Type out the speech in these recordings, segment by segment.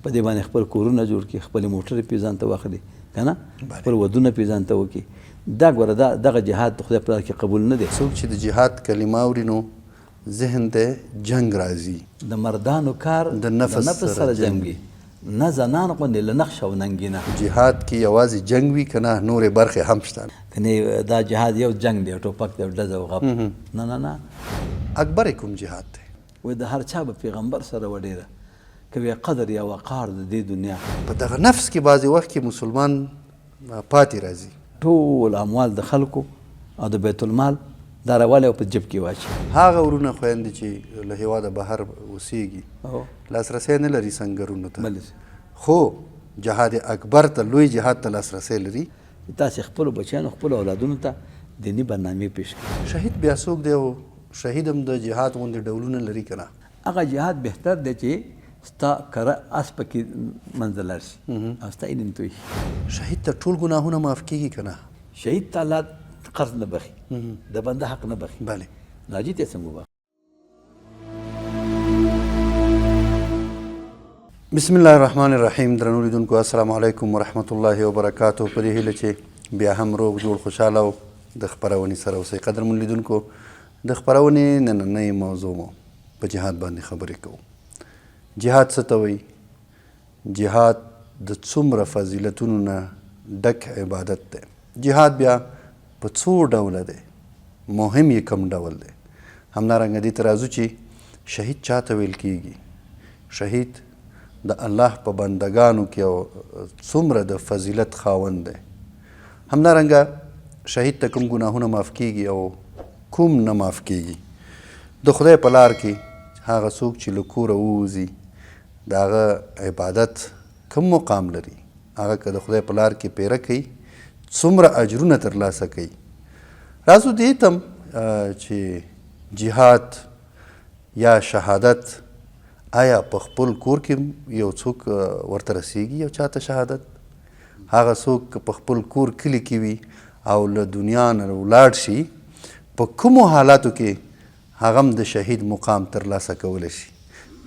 په دې باندې خپل کورونه جوړ کړي، خپلې موټرې پې ځان ته واخلي که نه، خپل ودونه پې ځان ته وکړي. دا ګوره دا دغه جهاد د خدای په لار کې قبول نه دی. څوک چې د جهاد کلمه اوري نو ذهن ته جنګ راځي. د مردانو کار د نفس سره جنګ وي، نه زنان غوندې له نقش او ننګینه. جهاد کې یوازې جنګ وي که نه نورې برخې هم شته؟ کنې دا جهاد یو جنګ دی، ټوپک دی او ډز او غپ، نه نه نه. اکبر یې کوم جهاد دی؟ وایي د هر چا به پیغمبر سره وه ډېره کوې قدر یا وقار د دې دنیا. په دغه نفس کې بعضې وخت کې مسلمان پاتې راځي. ټول اموال د خلکو او د بیت المال دا راوالي او په جیب کې واچوي. هغه ورونه خویندې چې له هېواده بهر اوسېږي لاسرسی نه لري سنګرونو ته، خو جهاد اکبر ته، لوی جهاد ته لاسرسی لري. چې تاسې خپلو بچیانو، خپلو اولادونو ته دیني برنامې پېش کړئ. شهید بیا څوک دی او شهید هم د جهاد غوندې ډولونه لري که نه؟ هغه جهاد بهتر دی چې ستا کره اس پکې منځه لاړ شي او ستا علم توی شي. شهید ته ټول ګناهونه معاف کېږي که نه؟ شهید ته الله قرض نه بخښي، د بنده حق نه بخښي. بله. ناجي ته یې څنګه وبخښي؟ بسم الله الرحمن الرحیم. درنو لیدونکو السلام علیکم ورحمت الله وبرکاته. په دې هیله چې بیا هم روغ جوړ خوشحاله او د خپرونې سره اوسئ. قدرمن لیدونکو، د خپرونې نننۍ موضوع مو په جهاد باندې خبرې کوو. جهاد څه ته وایي؟ جهاد د څومره فضیلتونو نه ډک عبادت دی؟ جهاد بیا په څو ډوله دی؟ مهم یې کوم ډول دی؟ همدارنګه دې ته راځو چې شهید چاته ویل کیږي؟ شهید د الله په بندګانو کې او څومره د فضیلت خاوند دی؟ همدارنګه شهید ته کوم ګناهونه معاف کیږي او کوم نه معاف کیږي؟ د خدای په لار کې هغه څوک چې له کوره ووځي د هغه عبادت کوم مقام لري؟ هغه که د خدای په لار کې پیره کوي څومره اجرونه ترلاسه کوي؟ راځو دې ته چې جهاد یا شهادت آیا په خپل کور کې یو څوک ورته رسیږي؟ یو چاته شهادت هغه څوک که په خپل کور کلي کې وي او له دنیا نه ولاړ شي په کومو حالاتو کې هغه هم د شهید مقام ترلاسه کولی شي؟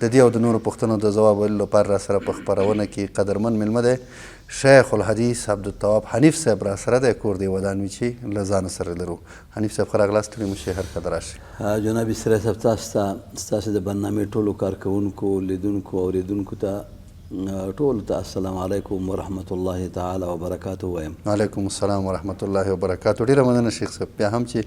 د دې او د نورو پوښتنو د ځواب ویلو لپاره راسره په خپرونه کې قدرمن مېلمه دی شیخ الحدیث عبدالتواب حنیف صاحب راسره دی. کور دې ودان وي چې له ځانه سره لرو. حنیف صاحب ښه راغلاست، ستړي مه شئ، هر کله راشئ. جناب سرای صاحب، تاسو ته، ستاسو د برنامې ټولو کارکوونکو، لیدونکو، اورېدونکو ته، ټولو ته السلام علیکم ورحمت الله تعالی وبرکاته وایم. وعلیکم السلام ورحمت الله وبرکاته. ډېره مننه شیخ صاحب، بیا هم چې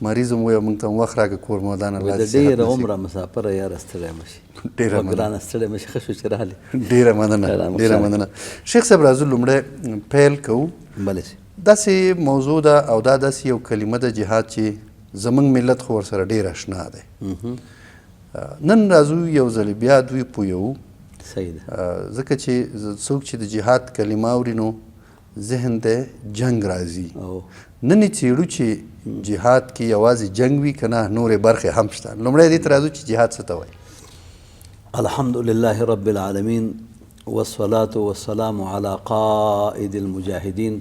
مریض هم وی او موږ ته هم وخت راکړ، کور مو ودان، الله دې صحت ډېره عمره مسافره یاره، ستړی مه شې. ډېره مننه ګرانه، ستړی مه شې، ښه شو چې راغلې. ډېره مننه، ډېره مننه شیخ صاحب. راځو لومړی پیل کوو. بله. داسې موضوع ده او دا داسې یو کلمه ده جهاد چې زمونږ ملت خو ورسره ډېر اشنا دی. نن راځو یو ځل بیا دوی پویو. صحیح ده، ځکه چې څوک چې د جهاد کلمه اوري نو ذهن ته جنګ راځي. نن یې څېړو چې جهاد کې یوازې جنګ وي که نه نورې برخې هم شته. لومړی دې ته راځو چې جهاد څه ته وایي. الحمد لله رب العالمين والصلاة والسلام على قائد المجاهدين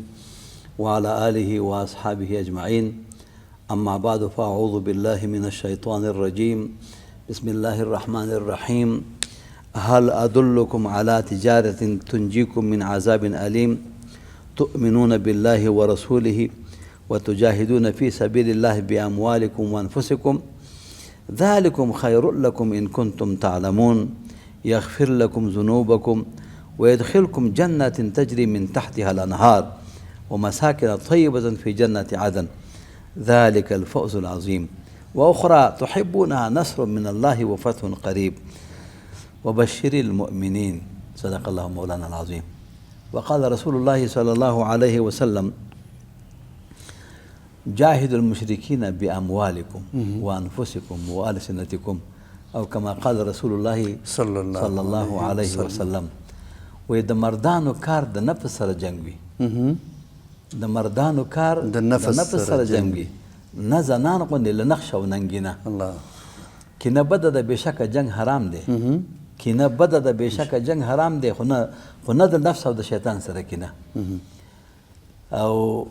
وعلى آله وأصحابه أجمعين، أما بعد، فأعوذ بالله من الشيطان الرجيم، بسم الله الرحمن الرحيم، هل أدلكم على تجارة تنجيكم من عذاب أليم، تؤمنون بالله ورسوله وتجاهدون في سبيل الله بأموالكم وأنفسكم، ذلكم خير لكم إن كنتم تعلمون، يغفر لكم ذنوبكم ويدخلكم جنات تجري من تحتها الأنهار ومساكن طيبة في جنة عدن، ذلك الفوز العظيم، وأخرى تحبونها، نصر من الله وفتح قريب، وبشر المؤمنين، صدق الله مولانا العظيم. وقال رسول الله صلى الله عليه وسلم: جاهدوا المشركين بأموالكم وأنفسكم وألسنتكم، أو كما قال رسول الله صلى الله صلى الله عليه وسلم. وې د مردانو کار د نفس سره جنگ وي، د مردانو کار د نفس سره سره جنگ وي، نه زنان غوندې له نقش او ننګینه. الله. کینه بده ده، بېشکه جنگ حرام دی، کینه بده ده، بېشکه جنگ حرام دی، خو نه د نفس او د شیطان سره کینه. او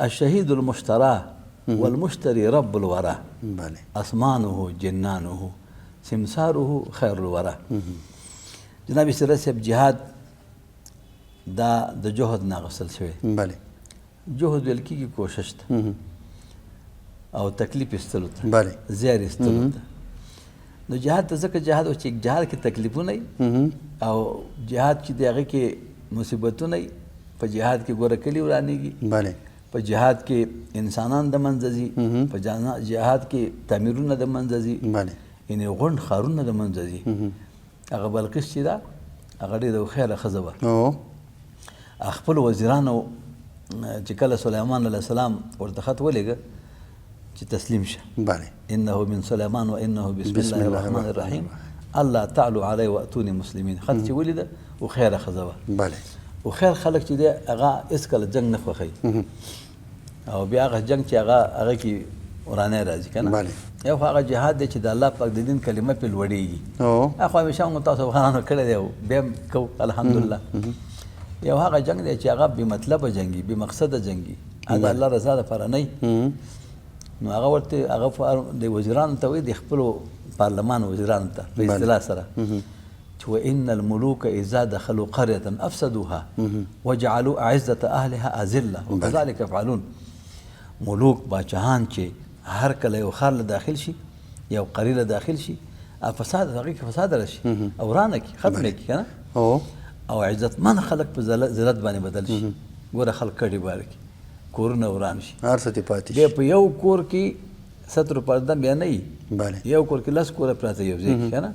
الشهید المشترى والمشتري رب الورى، اسمانه جنانه سمساره خیر الورى. جناب سره صاحب، جهاد دا د جهد نه اخیستل شوی. جهد ویل کېږي کوشش ته او تکلیف ایستلو ته، زیار ایستلو ته. نو جهاد ته ځکه جهاد و چې جهاد کې تکلیفونه او جهاد چې دی هغه کې مصیبتونه، په جهاد کې ګوره کلي ورانېږي، په جهاد کې انسانان د منځه ځي، په جهاد کې تعمیرونه د منځه ځي، یعنې غونډ ښارونه د منځه ځي. هغه بلقیس چې ده هغه ډېره هوښیاره ښځه وه. خپل وزیرانو چې کله سلیمان علیه السلام ورته خط ولېږه چې تسلیم شه، انه من سلیمان و انه بسم الله الرحمن الرحیم الله تعلو علی واتوني مسلمین. خط چې ولیده هوښیاره ښځه وه. هوښیار خلک چې دی هغه هېڅکله جنګ نه خوښوي، او بیا هغه جنګ چې هغه هغه کې ورانی راځي که نه. یو خو هغه جهاد دی چې د الله پاک د دین کلمه پرې لوړېږي. هغه خو همیشه موږ تاسو افغانانو کړی دی او بیا هم کوو الحمدلله. یو هغه جنګ دی چې هغه بې مطلبه جنګي، بې مقصده جنګي، هغه د الله رضا لپاره نه. نو هغه ورته هغه د وزیرانو ته وایي، د خپلو پارلمان وزیرانو ته په اصطلاح سره چې وان الملوک اذا دخلوا قرية افسدوها وجعلوا اعزة اهلها اذلة وكذلك يفعلون. ملوک باچهان چې هر کله یو ښار له داخل شي، یو قریه له داخل شي، فساد هغې کې فساد راشي او ورانه کړي، ختمه کړي که نه، او عزتمن خلک په ذلت باندې بدل شي. ګوره خلک کډې بار کړي، کورونه وران شي، هر څه ترې پاتې شي. بیا په یو کور کې ستر پرده بیا نه وي، یو کور کې لس کوره پراته یو ځای کې که نه،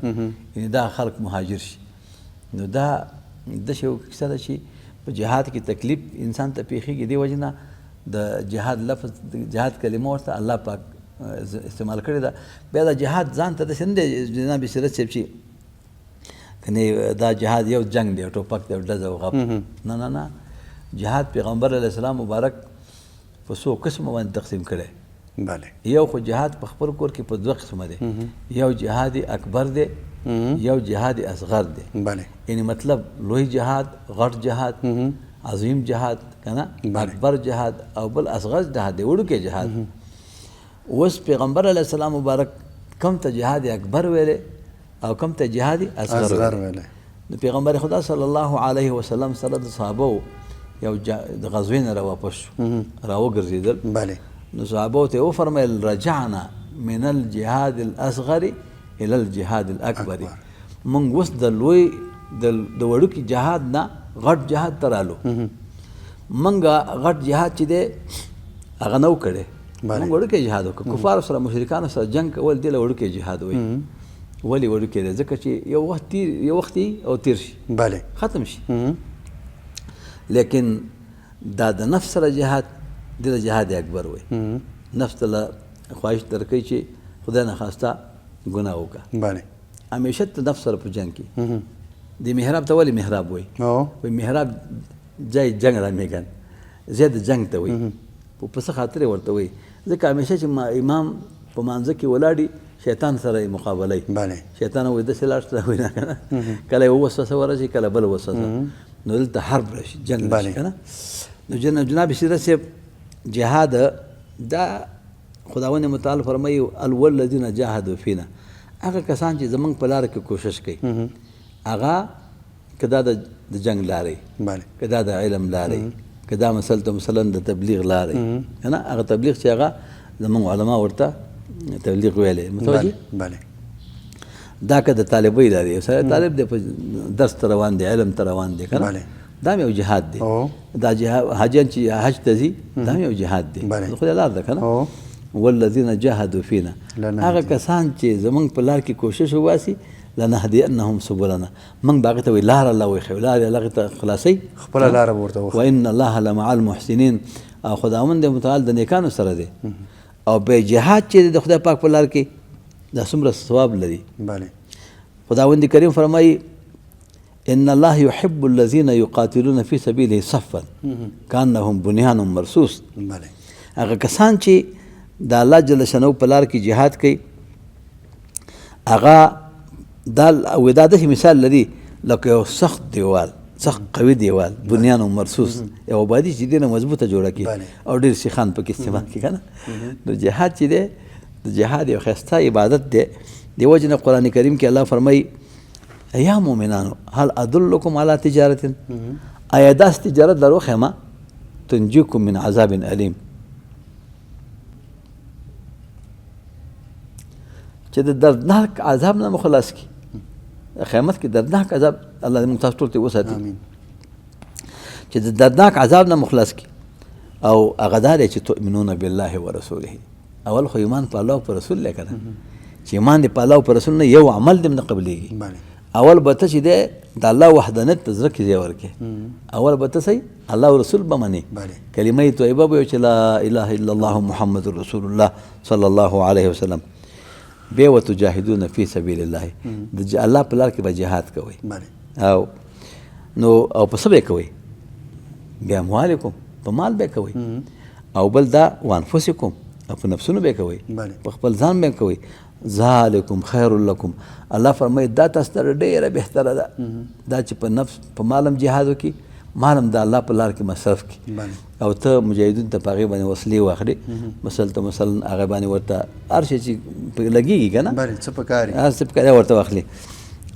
یعنې دا خلک مهاجر شي. نو دا داسې یو کیسه ده چې په جهاد کې تکلیف انسان ته پېښېږي. دې وجې نه د جهاد لفظ، جهاد کلمه ورته الله پاک استعمال کړې ده. بیا دا جهاد ځان ته داسې نه دی جناب سیرت صاحب چې کنې دا جهاد یو جنګ دی، ټوپک دی، ډز او غپ. نه نه نه، جهاد پیغمبر علیه السلام مبارک په څو قسمو باندې تقسیم کړی. یو خو جهاد په خپل کور کې په دوه قسمه دی، یو جهاد اکبر دی، یو جهاد اصغر دی. یعنی مطلب لوی جهاد، غټ جهاد، عظیم جهاد که نه، اکبر جهاد، او بل اصغر جهاد دی، وړوکی جهاد. اوس پیغمبر علیه السلام مبارک کم ته جهاد اکبر ویلی او کم ته جهاد اصغر ویلی. نو پیغمبر خدا صلی الله علیه وسلم سره د صحابو یو د غزوې نه راواپس شو، راوګرځېدل. نو صحابو ته یې وفرمیل رجعنا من الجهاد الاصغر الى الجهاد الاکبر. موږ اوس د لوی د وړوکي جهاد نه غټ جهاد ته رالو. موږ غټ جهاد چې دی هغه نه و کړی، موږ وړوکی جهاد وکړو. کفارو سره مشرکانو سره جنګ کول دې له وړوکی جهاد وایي. ولې وړوکی دی؟ ځکه چې یو وخت تیر، یو وخت او تیر شي، ختم شي. لیکن دا د نفس سره جهاد دې له جهاد اکبر وایي. نفس ته له خواهش درکوي چې خدای نخواسته ګناه وکړه. همیشه ته نفس سره په جنګ کې. د محراب ته ولې محراب وایي؟ وایي محراب ځای جنګ را میګن، ځای د جنګ ته وایي. په څه خاطر یې ورته وایي؟ ځکه همیشه چې امام په مانځه کې ولاړي شیطان سره یې مقابله وي. شیطان وایي داسې لاړ شه، وایي نه که نه، کله یو وسوسه ورشي، کله بل وسوسه. نو دلته حرب راشي، جنګ راشي که نه. نو جناب سیرت صاحب جهاد دا خداوند متعال فرمایي الذین جاهدوا فینا، هغه کسان چې زمونږ په لاره کې کوشش کوي، هغه که دا د جنګ لارې، که دا د علم لارې، که دا مثلا د تبلیغ لارې که نه، هغه تبلیغ چې هغه زمونږ علما ورته تبلیغ ویلی، متوجه؟ دا که د طالبۍ لارې، یو سړی طالب دی، په درس ته روان دی، علم ته روان دی که نه، دا هم یو جهاد دی. دا جهاد حاجیان چې حج ته ځي دا هم یو جهاد دی، د خدای لار ده که نه. والذین جاهدوا فینا، هغه کسان چې زمونږ په لار کې کوشش وباسي، لنهدینهم سبلنا، موږ به هغه ته وایي لاره الله وښیو، لاره الله ته خلاصوي، خپله لاره به ورته وښیي. وان الله لمع المحسنین، او خداوند متعال د نیکانو سره دی. او به جهاد چې د خدای پاک په لار کې دا څومره ثواب لري. خداوند کریم فرمایي ان الله يحب الذين يقاتلون في سبيله صفا كانهم بنيان مرصوص. هغه کسان چې د الله جل شانه په لار کې جهاد کوي، هغه دا او دا داسې مثال لري لکه یو سخت دیوال، سخت قوي دیوال، بنیان مرصوص، یو آبادي چې دینه مضبوطه جوړه کړي او ډېر سیخان پکې استعمال کړي که نه. نو جهاد چې دی، د جهاد یو ښایسته عبادت دی. دې وجې نه قرآن کریم کې الله فرمایي یا مؤمنانو هل ادلکم علی تجارت، آیا داسې تجارت در وښیم تنجیکم من عذاب الیم، چې د دردناک عذاب نه مو خلاص کړي. قیامت کې دردناک عذاب الله دې موږ تاسو ټول ته وساتي، چې د دردناک عذاب نه مو خلاص کړي. او هغه دا دی چې تؤمنون بالله ورسوله. اول خو ایمان په الله او په رسول دی که نه، چې ایمان دې په الله او په رسول نه یو عمل دې هم نه قبلېږي. اول به ته چې دی د الله وحدانیت په زړه کې ځای ورکړې، اول به ته صحیح الله او رسول به منې، کلمه طیبه به چې لا اله الا الله محمد رسول الله صلی الله علیه وسلم. بیا وتجاهدون فی سبیل الله، د الله په لار کې به جهاد کوئ. او نو او په څه به یې کوئ؟ بیا اموالکم، په مال به یې کوئ، او بل دا وانفسکم، او په نفسونو به یې کوئ، په خپل ځان به یې کوئ. ذالکم خیر لکم، الله فرمایي دا تاسو ته ډېره بهتره ده، دا چې په نفس په مال هم جهاد وکړي، مال هم د الله په لار کې مصرف کړي، او ته مجاهدین ته په هغې باندې وسلې واخلې، مثلا ته مثلا هغې باندې ورته هر شی چې لګېږي که نه، څه په کار هر څه په کار ورته واخلې.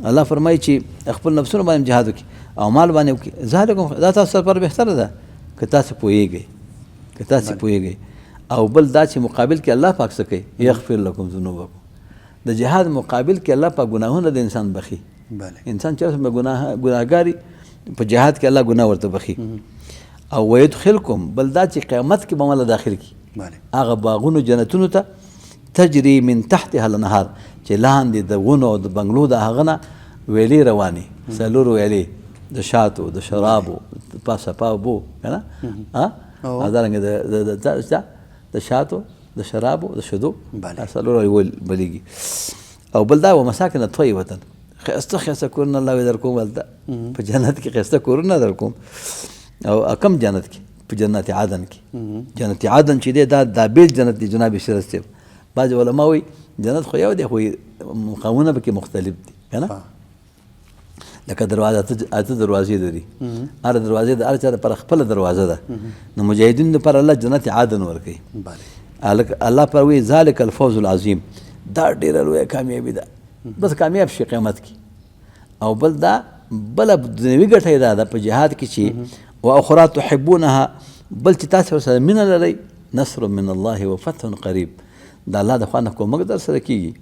الله فرمایي چې خپل نفسونو باندې جهاد وکړي او مال باندې وکړي. ذالکم، دا تاسو لپاره بهتره ده که تاسو پوهېږئ، که تاسو پوهېږئ. او بل دا چې مقابل کې الله پاک څه کوي؟ یغفر لکم ذنوبکم. د جهاد مقابل کې الله پاک ګناهونه د انسان بخي. انسان چې څومره ګناهګاري په جهاد کې الله ګناه ورته بخي. او ویدخلکم، بل دا چې قیامت کې به مله داخل کړي هغه باغونو جنتونو ته، تجري من تحتها الانهار، چې لاندې د ونو او د بنګلو د هغه نه ویلې روانې، څلور ویلې د شاتو د شرابو پاسه پا بو که نه، او دارنګه د شاتو د شرابو د شیدو څلور بلېږي. او بل دا ومساکن طیبة، ښایسته ښایسته کورونه الله وایي در کوم، هلته په جنت کې ښایسته کورونه در کوم. او کم جنت کې؟ په جنت عدن کې. جنت عدن چې دی دا بېل جنت دی جناب سیرت صاحب. بعضې علما وایي جنت خو یو دی خو مقامونه پکې مختلف دي که نه، لکه دروازه اته دروازې لري، هره دروازه د هر چا لپاره خپله دروازه ده. نو مجاهدینو لپاره الله جنت عدن ورکوي. الله پر وایي ذلک الفوز العظیم، دا ډېره لویه کامیابي ده، بس کامیاب شي قیامت کې. او بل دا بله دنیوي ګټه یې دا ده په جهاد کې چې و اخرى تحبونها، بل چې تاسې ورسره مینه لرئ، نصر من الله و فتح قریب، د الله د خوا نه کومک در سره کېږي.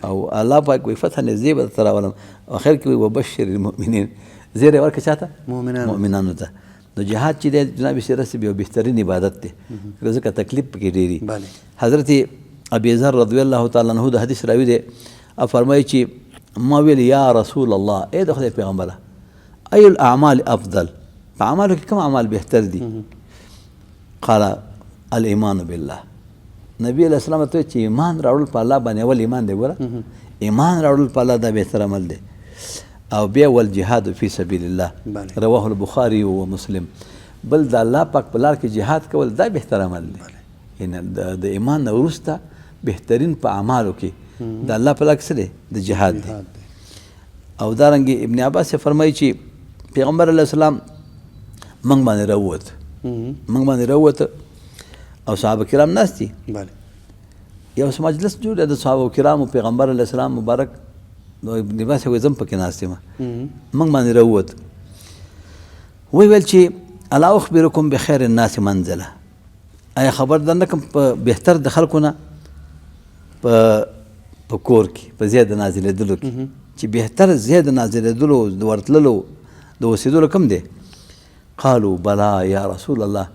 او الله پاک وایي فتح نږدې به درته راولم. اخر کې وایي وبشر المؤمنین، زیری ورکړه چا ته؟ مؤمنانو ته. نو جهاد چې دی جناب سیرت صاحب یو بهترین عبادت دی، ځکه تکلیف پکې ډېري. حضرت ابي ذر رضی الله تعالی عنه د حدیث راوي دی، او فرمایي چې ما ویل یا رسول الله، ای د خدای پیغمبره، ای الاعمال افضل، په اعمالو کې کوم اعمال بهتر دي؟ قال الايمان بالله. نبی علیه السلام ته چې ایمان راوړل په الله باندې اول ایمان دی، ګوره ایمان راوړل په الله دا بهتر عمل دی. او بیا والجهاد فی سبیل الله، رواه البخاري و مسلم. بل د الله پاک په لار کې جهاد کول دا بهتر عمل دی. یعنی د ایمان نه وروسته بهترین په اعمالو کې د الله په لار کې څه دی؟ د جهاد دی. او دارنګې ابن عباس فرمایي چې پیغمبر علیه السلام موږ باندې راووت، موږ باندې راووت او صحابه کرام ناست دي. یو څه مجلس جوړ دی د صحابه کرامو پیغمبر علیه السلام مبارک، نو ابن عباس وایي زه هم پکې ناست یم. موږ باندې راووت، ویل چې الا اخبرکم بخیر الناس منزله، آیا خبر در نه کړم په بهتر د خلکو نه په کور کې، په ځای د نازلېدلو کې، چې بهتر ځای د نازلېدلو د ورتللو د اوسېدلو کوم دی؟ قالو بلا یا رسول الله.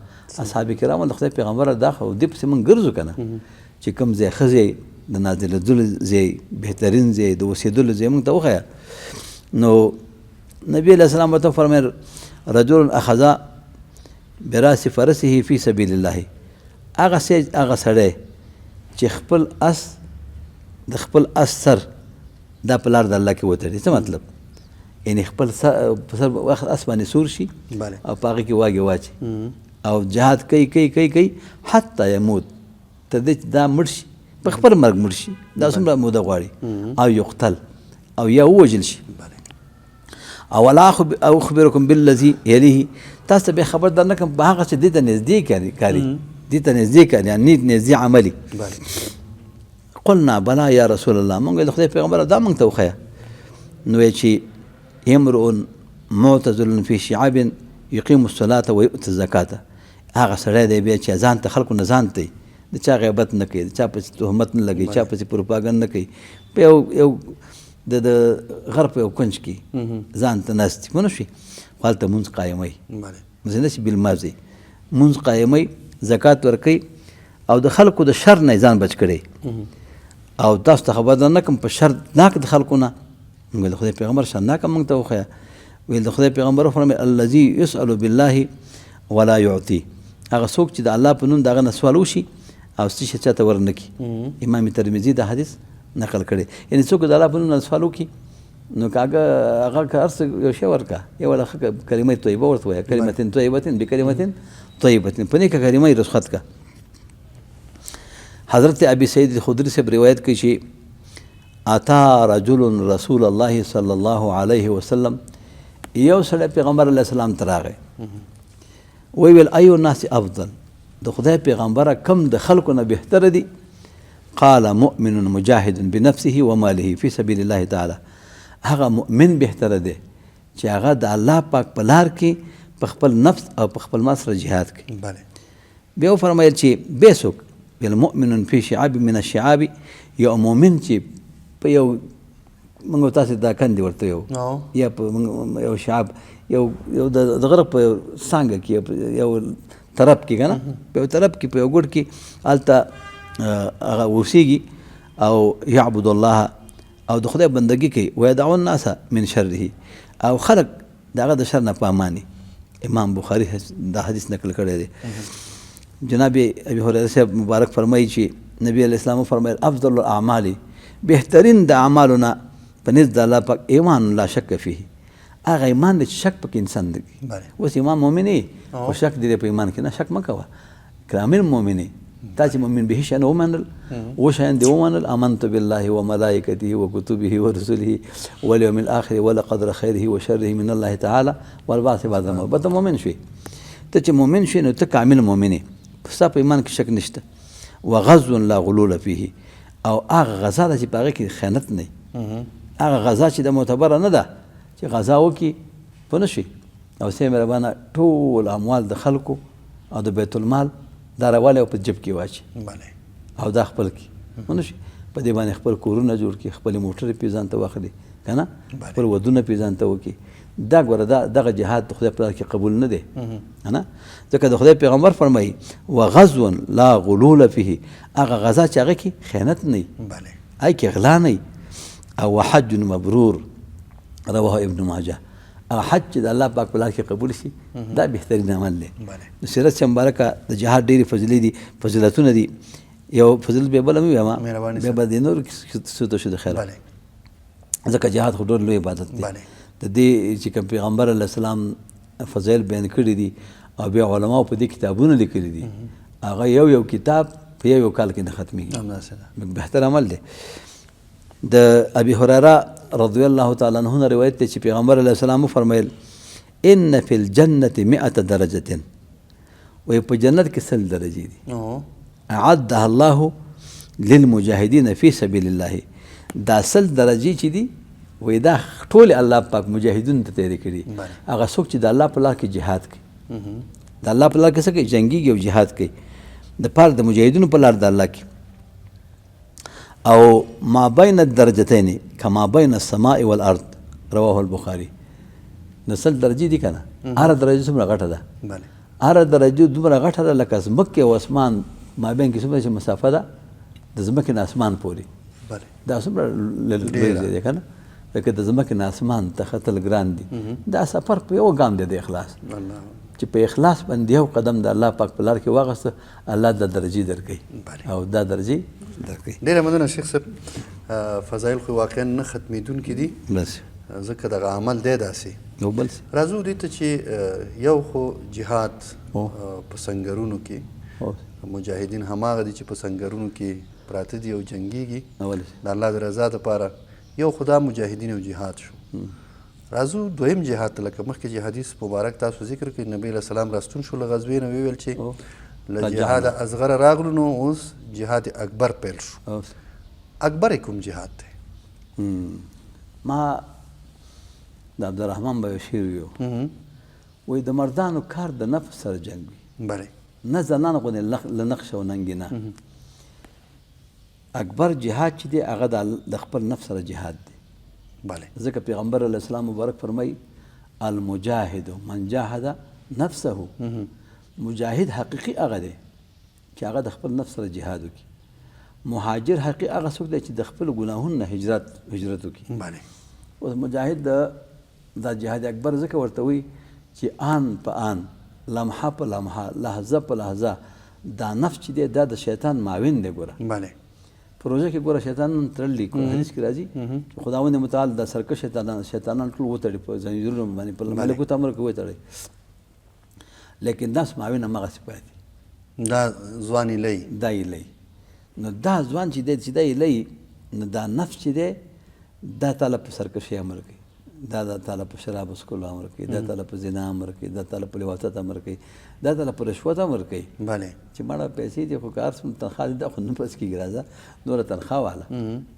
اصحاب کرامو د خدای پیغمبر دا خو دې پسې موږ ګرځو که نه، چې کوم ځای ښه ځای د نازلېدلو ځای بهترین ځای د اوسېدلو ځای موږ ته وښیه. نو نبی علیه السلام ورته وفرمیل رجل اخذ براس فرسه فی سبیل الله، هغه هغه سړی چې خپل اس د خپل اس سر دا په لار د الله کې وتړي. څه مطلب؟ یعنی خپل سر وخت اس باندې سور شي او په هغې کې واګې واچي او جهاد کوي کوي کوي کوي حتی یموت، تر دې چې دا مړ شي، په خپل مرګ مړ شي، دا څومره موده غواړي، او یقتل او یا ووژل شي. او لا اخبرکم بالذي یلیه، تاسو ته به خبر در نه کړم په هغه چې دې ته نږدې کاري، دې ته نږدې کاري، یعنی نږدې عملي. قلنا بلا یا رسول الله، مونږ د خدای پیغمبر دا مونږ ته وښیه. نو وایي چې امرؤ معتزل فی شعاب یقیم الصلاة و یؤتی الزکاة. هغه سړی دی بیا چې ځان ته خلکو نه ځان ته د چا غیبت نه کوي، د چا پسې تهمت نه لګوي، چا پسې پروپاګند نه کوي، په یو یو د غر په یو کنج کې ځان ته ناست دي، پوه نه شوې؟ خو هلته لمونځ قایموي، داسې نه چې بلمازي، لمونځ قایموي، زکات ورکوي او د خلکو د شر نه یې ځان بچ کړی. او تاسو ته خبر در نه کړم په شر ناک د خلکو نه. موږ د خدای پیغمبر شرناکه موږ ته وښیه. ویل د خدای پیغمبر وفرمایل الذي يسأل بالله ولا يعطي، هغه څوک چې د الله په نوم د هغه نه سوال وشي او څه شي چاته ورنه کړي. امام ترمذي دا حدیث نقل کړی، یعنی څوک د الله په نوم نه سوال وکړي نو که هغه که هر څه یو شی ورکړه، یو له ښه کلمه طیبه ورته ووایه، کلمة طیبة بکلمة طیبة، په نېکه کلمه یې رخصت کړه. حضرت ابي سعید الخدري صاحب روایت کوي چې اتا رجل رسول الله صلی الله علیه وسلم، یو سړی پیغمبر علیه السلام ته راغی، وی ویل ایو الناس افضل، د خدای پیغمبره کم د خلکو نه بهتره دي؟ قال مؤمن مجاهد بنفسه وماله فی سبیل الله تعالی، هغه مؤمن بهتره دی چې هغه د الله پاک په لار کې په خپل نفس او په خپل مال سره جهاد کوي. بیا وفرمایل چې بیا څوک؟ ویل مؤمن فی شعاب من الشعاب، یو مؤمن چې په یو موږ تاسو دا کندې ورته یو یا په یو شعاب یو یو د غره په څانګه کې یو طرف کې که نه، په یو طرف کې په یو ګوټ کې هلته هغه اوسېږي او یعبد الله او د خدای بندګي کوي، ویدعو الناس من شره، او خلک د هغه د شر نه په امان. امام بخاري دا حدیث نقل کړی دی. جناب ابي هريره صاحب مبارک فرمایي چې نبی علیه السلام وفرمایل افضل الاعمال، بهترین د اعمالو نه په نزد د الله پاک ایمان لا شک فيه، هغه ایمان دی چې شک پکې انسان نه کوي. اوس ایمان مؤمن یې خو شک دې په ایمان کې نه، شک مه کوه، کامل مؤمن یې. تا چې مؤمن به شیان ومنل، و شیان دې ومنل، آمنت بالله وملائکته وکتبه ورسله واليوم الآخر ولقدر خیره وشره من الله تعالی والبعث بعد الموت، به ته مؤمن شوې. ته چې مؤمن شوې نو ته کامل مؤمن یې، ستا په ایمان کې شک نشته. وغزو لا غلول فيه، او هغه غزا ده چې په هغې کې خیانت نه، هغه غزا چې د معتبره نه ده چې غزا وکړي پوه نه شوې. او سه مهربانه ټول اموال د خلکو او د بیت المال دا راوالی او په جیب کې واچي او دا خپل کړي، پوه نه شوې. په دې باندې خپل کورونه جوړ کړي، خپلې موټرې پې ځان ته واخلي که نه، خپل ودونه پې ځان ته وکړي. دا ګوره دا دغه جهاد د خدای په لار کې قبول نه دی، نه، ځکه د خدای پیغمبر فرمایي وغزو لا غلول فيه، هغه غزا چې هغه کې خیانت نه وي، هغه کې غلا نه وي. او وحج مبرور رواه ابن ماجه، هغه حج چې د الله پاک په لار کې قبول شي دا بهترین عمل دی. نو سیرت چې مبارکه د جهاد ډېرې فضیلې دي، فضیلتونه دي. یو فضیلت بیا بل هم ووایم، بیا به د نورو کیسو ته شو د خیره، ځکه جهاد خو ډېر لوی عبادت دی. د دې چې کوم پیغمبر علیه السلام فضایل بیان کړي دي او بیا علماو په دې کتابونه لیکلي دي، هغه یو یو کتاب په یو یو کال کې نه ختمېږي. بهتر عمل دی. د ابي هريره رضی الله تعالی عنه نه روایت دی چې پیغمبر علیه السلام وفرمایل ان فی الجنة مئة درجة، وایي په جنت کې 100 درجې دي، اعدها الله للمجاهدین فی سبیل الله. دا 100 درجې چې دي وایي دا ټولې الله پاک مجاهدینو ته تیارې کړي. هغه څوک چې د الله په لار کې جهاد کوي، د الله په لار کې څه کوي؟ جنګېږي او جهاد کوي د پاره د مجاهدینو په لار د الله کې. او ما بین الدرجتین کما بین السماء والارض رواه البخاري. نو 100 درجې دي که نه، هره درجه څومره غټه ده؟ هره درجه دومره غټه ده لکه ځمکې او اسمان مابین کې څومره چې مسافه ده د ځمکې نه اسمان پورې، دا څومره لوی ځای دی که نه، لکه د ځمکې نه اسمان ته ختل ګران دي. دا سفر په یو ګام دی د اخلاص، چې په اخلاص باندې یو قدم د الله پاک په لار کې واغسته، الله دا درجې درکوي او دا درجې درکوي. ډېره مننه شیخ صاحب. فضایل خو واقعا نه ختمېدونکي دي، ځکه دغه عمل دی داسې. یو بل څه راځو دې ته چې یو خو جهاد په سنګرونو کې، مجاهدین هماغه دي چې په سنګرونو کې پراته دي او جنګېږي د الله د رضا دپاره. یو خو دا مجاهدین او جهاد شو. راځو دویم جهاد ته، لکه مخکې چې حدیث مبارک تاسو ذکر کړئ، نبی علیه السلام راستون شو له غزوې نه، ویل چې له جهاد اصغره راغلو نو اوس جهاد اکبر پیل شو. اکبر یې کوم جهاد دی؟ ما د عبدالرحمن به یو شعر ویو، وایي د مردانو کار د نفس سره جنګ وي، بله، نه زنانو غوندې له نقش او ننګې نه. اکبر جهاد چې دی هغه د خپل نفس سره جهاد دی. بله، ځکه پیغمبر علیه السلام مبارک فرمایي المجاهد من جاهد نفسه، مجاهد حقیقي هغه دی چې هغه د خپل نفس سره جهاد وکړي. مهاجر حقیقي هغه څوک دی چې د خپل ګناهونو نه هجرت وکړي. بله، اوس مجاهد دا جهاد اکبر ځکه ورته وایي چې آن په آن، لمحه په لمحه، لحظه په لحظه دا نفس چې دی دا د شیطان معاون دی. ګوره بله، پروژه کې ګوره شیطانان تړلي، حدیث کې راځي چې خداوند متعال د سرکش شیطانان ټول وتړي په زنجیرونو باندې، په ملکوت امر کې وتړي، لیکن نفس معاون هماغسې پاتې. دا ځوان یې لوی، دا یې لوی. نو دا ځوان چې دی چې دا یې لوی، نو دا نفس چې دی دا تعالی په سرکشي امر کوي، دا تعالی په شراب څښلو امر کوي، دا تعالی په زنا امر کوي، دا تعالی په لواطت امر کوي، دا تعالی په رشوت امر کوي. بله، چې مړه پیسې دي خو که هر څومره تنخوا دي دا خو نه بس کېږي، راځه نوره تنخوا واله،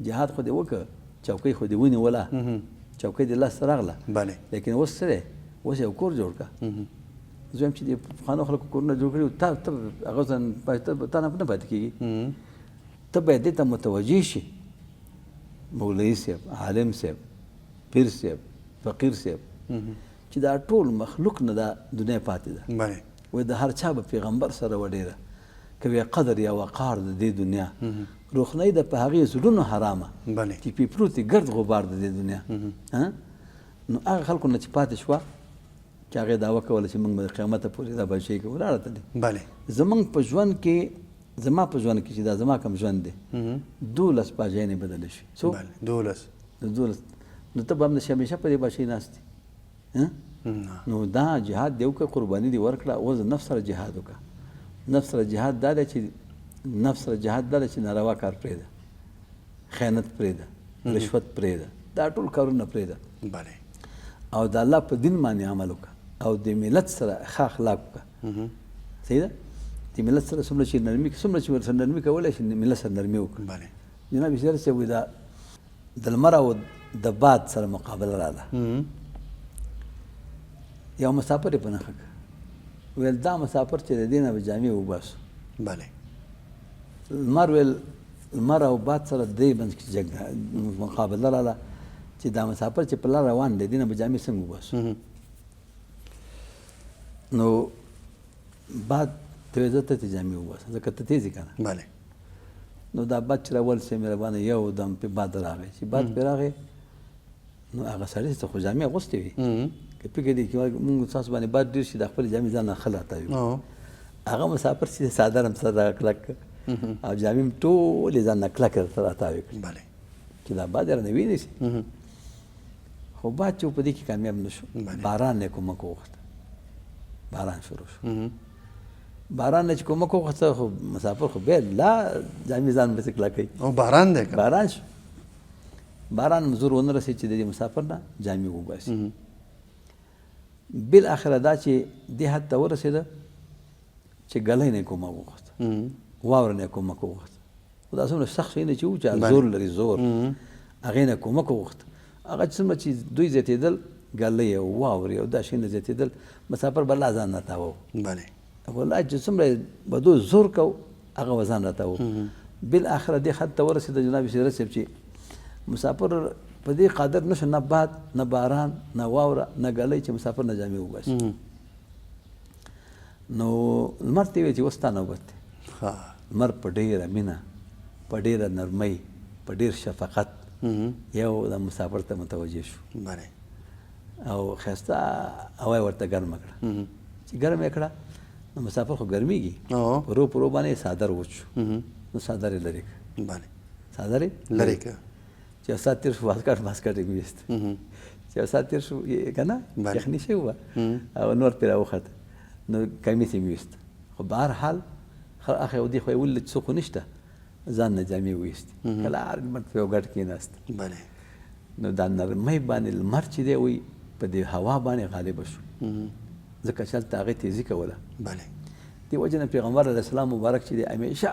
جهاد خو دې وکړه، چوکۍ خو دې ونیوله، چوکۍ دې لاس ته راغله. بله، لیکن اوس څه دی، اوس یو کور جوړ کړه. زه وایم چې د پخوانو خلکو کورونه جوړ کړي، ته هغه ځان تا نه پاتې کېږي، ته باید دې ته متوجه شي. مولوي صاحب، عالم صاحب، پیر صاحب، فقیر صاحب، چې دا ټول مخلوق نه دا دنیا پاتې ده. بله، وایي د هر چا به پیغمبر سره وډېره کوي قدر یا وقار د دې دنیا، روښنایي ده په هغې زړونو حرامه، بله، چې پې پروت دي ګرد غبار د دې دنیا. نو هغه خلکو نه چې پاتې شوه چې هغې دعوه کوله چې موږ به د قیامته پورې دا بچی کوو، لاړه ته دی. بله، زموږ په ژوند کې، زما په ژوند کې چې دا زما کوم ژوند دی، 12 باجیانې بدلې شوې. څو؟ بله، 12. 12. نو ته به هم د همیشه په دې بچی ناست یې. نو دا جهاد دی وکړه، قرباني دې ورکړه، اوس د نفس سره جهاد وکړه. نفس سره جهاد دا دی چې نفس سره جهاد دا دی چې ناروا کار پرېږده، خیانت پرېږده، رشوت پرېږده، دا ټول کارونه پرېږده. بله، او د الله په دین باندې عمل وکړه، او د ملت سره ښه اخلاق وکړه. صحیح ده؟ د ملت سره څومره چې نرمي، څومره چې ورسره نرمي کولی شي، ملت سره نرمي وکړه. بله، جناب سیدر صاحب وایي دا د لمر او د باد سره مقابله راغله. یو مسافر یې په نښه کړ، ویل دا مسافر چې د دې نه به جامې وباسو. بله، لمر ویل لمر او باد سره دې منځ کې جګړه مقابله راغله چې دا مسافر چې په لار روان دی، دې نه به جامې څنګه وباسو؟ نو باد ته ویل زه ته ته جامې وباسه، ځکه ته تېز یې که نه. بله، نو دا باد چې راول سي مهربانه یو دم پې باد راغی، چې باد پې راغی نو هغه سړی څه خو جامې اغوستې وې، که فکر دی چې موږ تاسو باندې باد ډېر شي د خپلې جامې ځان نه ښه راتاوي. هغه مسافر چې څادر هم سره کلک او جامې هم ټولې ځان نه کلکې راتاوې کړې. بله، چې دا باد یې رانه ویني شي. خو باد چې په دې کې کامیاب نه شو، باران یې کومک وغوښته، باران شروع شو. باران نه چې کومک وغوښته، خو مسافر خو بیا لا جامې ځان پسې کلکوي. او باران دی که؟ باران شو، باران زور ونه رسېد چې د دې مسافر نه جامې وباسي. بالاخره دا چې دې حد ته ورسېده چې ګلۍ نه یې کومک وغوښته، واوره نه یې کومک وغوښته. خو دا څومره سخت شی نه چې و چې زور لري، زور هغې نه کومک وغوښته. هغه چې څومره چې دوی زیاتېدل، ګلۍ او واورې او دا شی نه زیاتېدل، مسافر به لا ځان راتاوه. بله، خو لا چې څومره به دوی زور کو، هغه به ځان راتاوه. بالاخره دې حد ته ورسېده جناب سیدر صاحب چې مسافر په دې قادر نه شو، نه باد، نه باران، نه واوره، نه ګلۍ، چې مسافر نه جامې وباسي. نو لمر ته یې ویل چې اوس ستا نوبت دی. لمر په ډېره مینه، په ډېره نرمۍ، په ډېر شفقت یو د مسافر ته متوجه شو. بله، او ښایسته هوا یې ورته ګرمه کړه. چې ګرمه یې کړه نو مسافر خو ګرمېږي، پرو پرو باندې څادر وچ شو، نو څادر یې لرې کړ. بله، څادر یې لرې کړ. چې یو ساعت تېر شو، واسکټ یې وویست. چې یو ساعت تېر شو که نه، یخني شوې وه او نور پرې راوخته، نو کمیس یې وویست. خو بهر حال اخر یو دې خو یې ولیدل چې څوک خو نشته، ځان نه جامې وویستې، کله هر لمر په یو ګټ کېناست. بله، نو دا نرمۍ باندې لمر چې دی وایي په دې هوا باندې غالبه شو، ځکه چې هلته هغې تېزي کوله. بله، دې وجې نه پیغمبر علیه السلام مبارک چې دی همیشه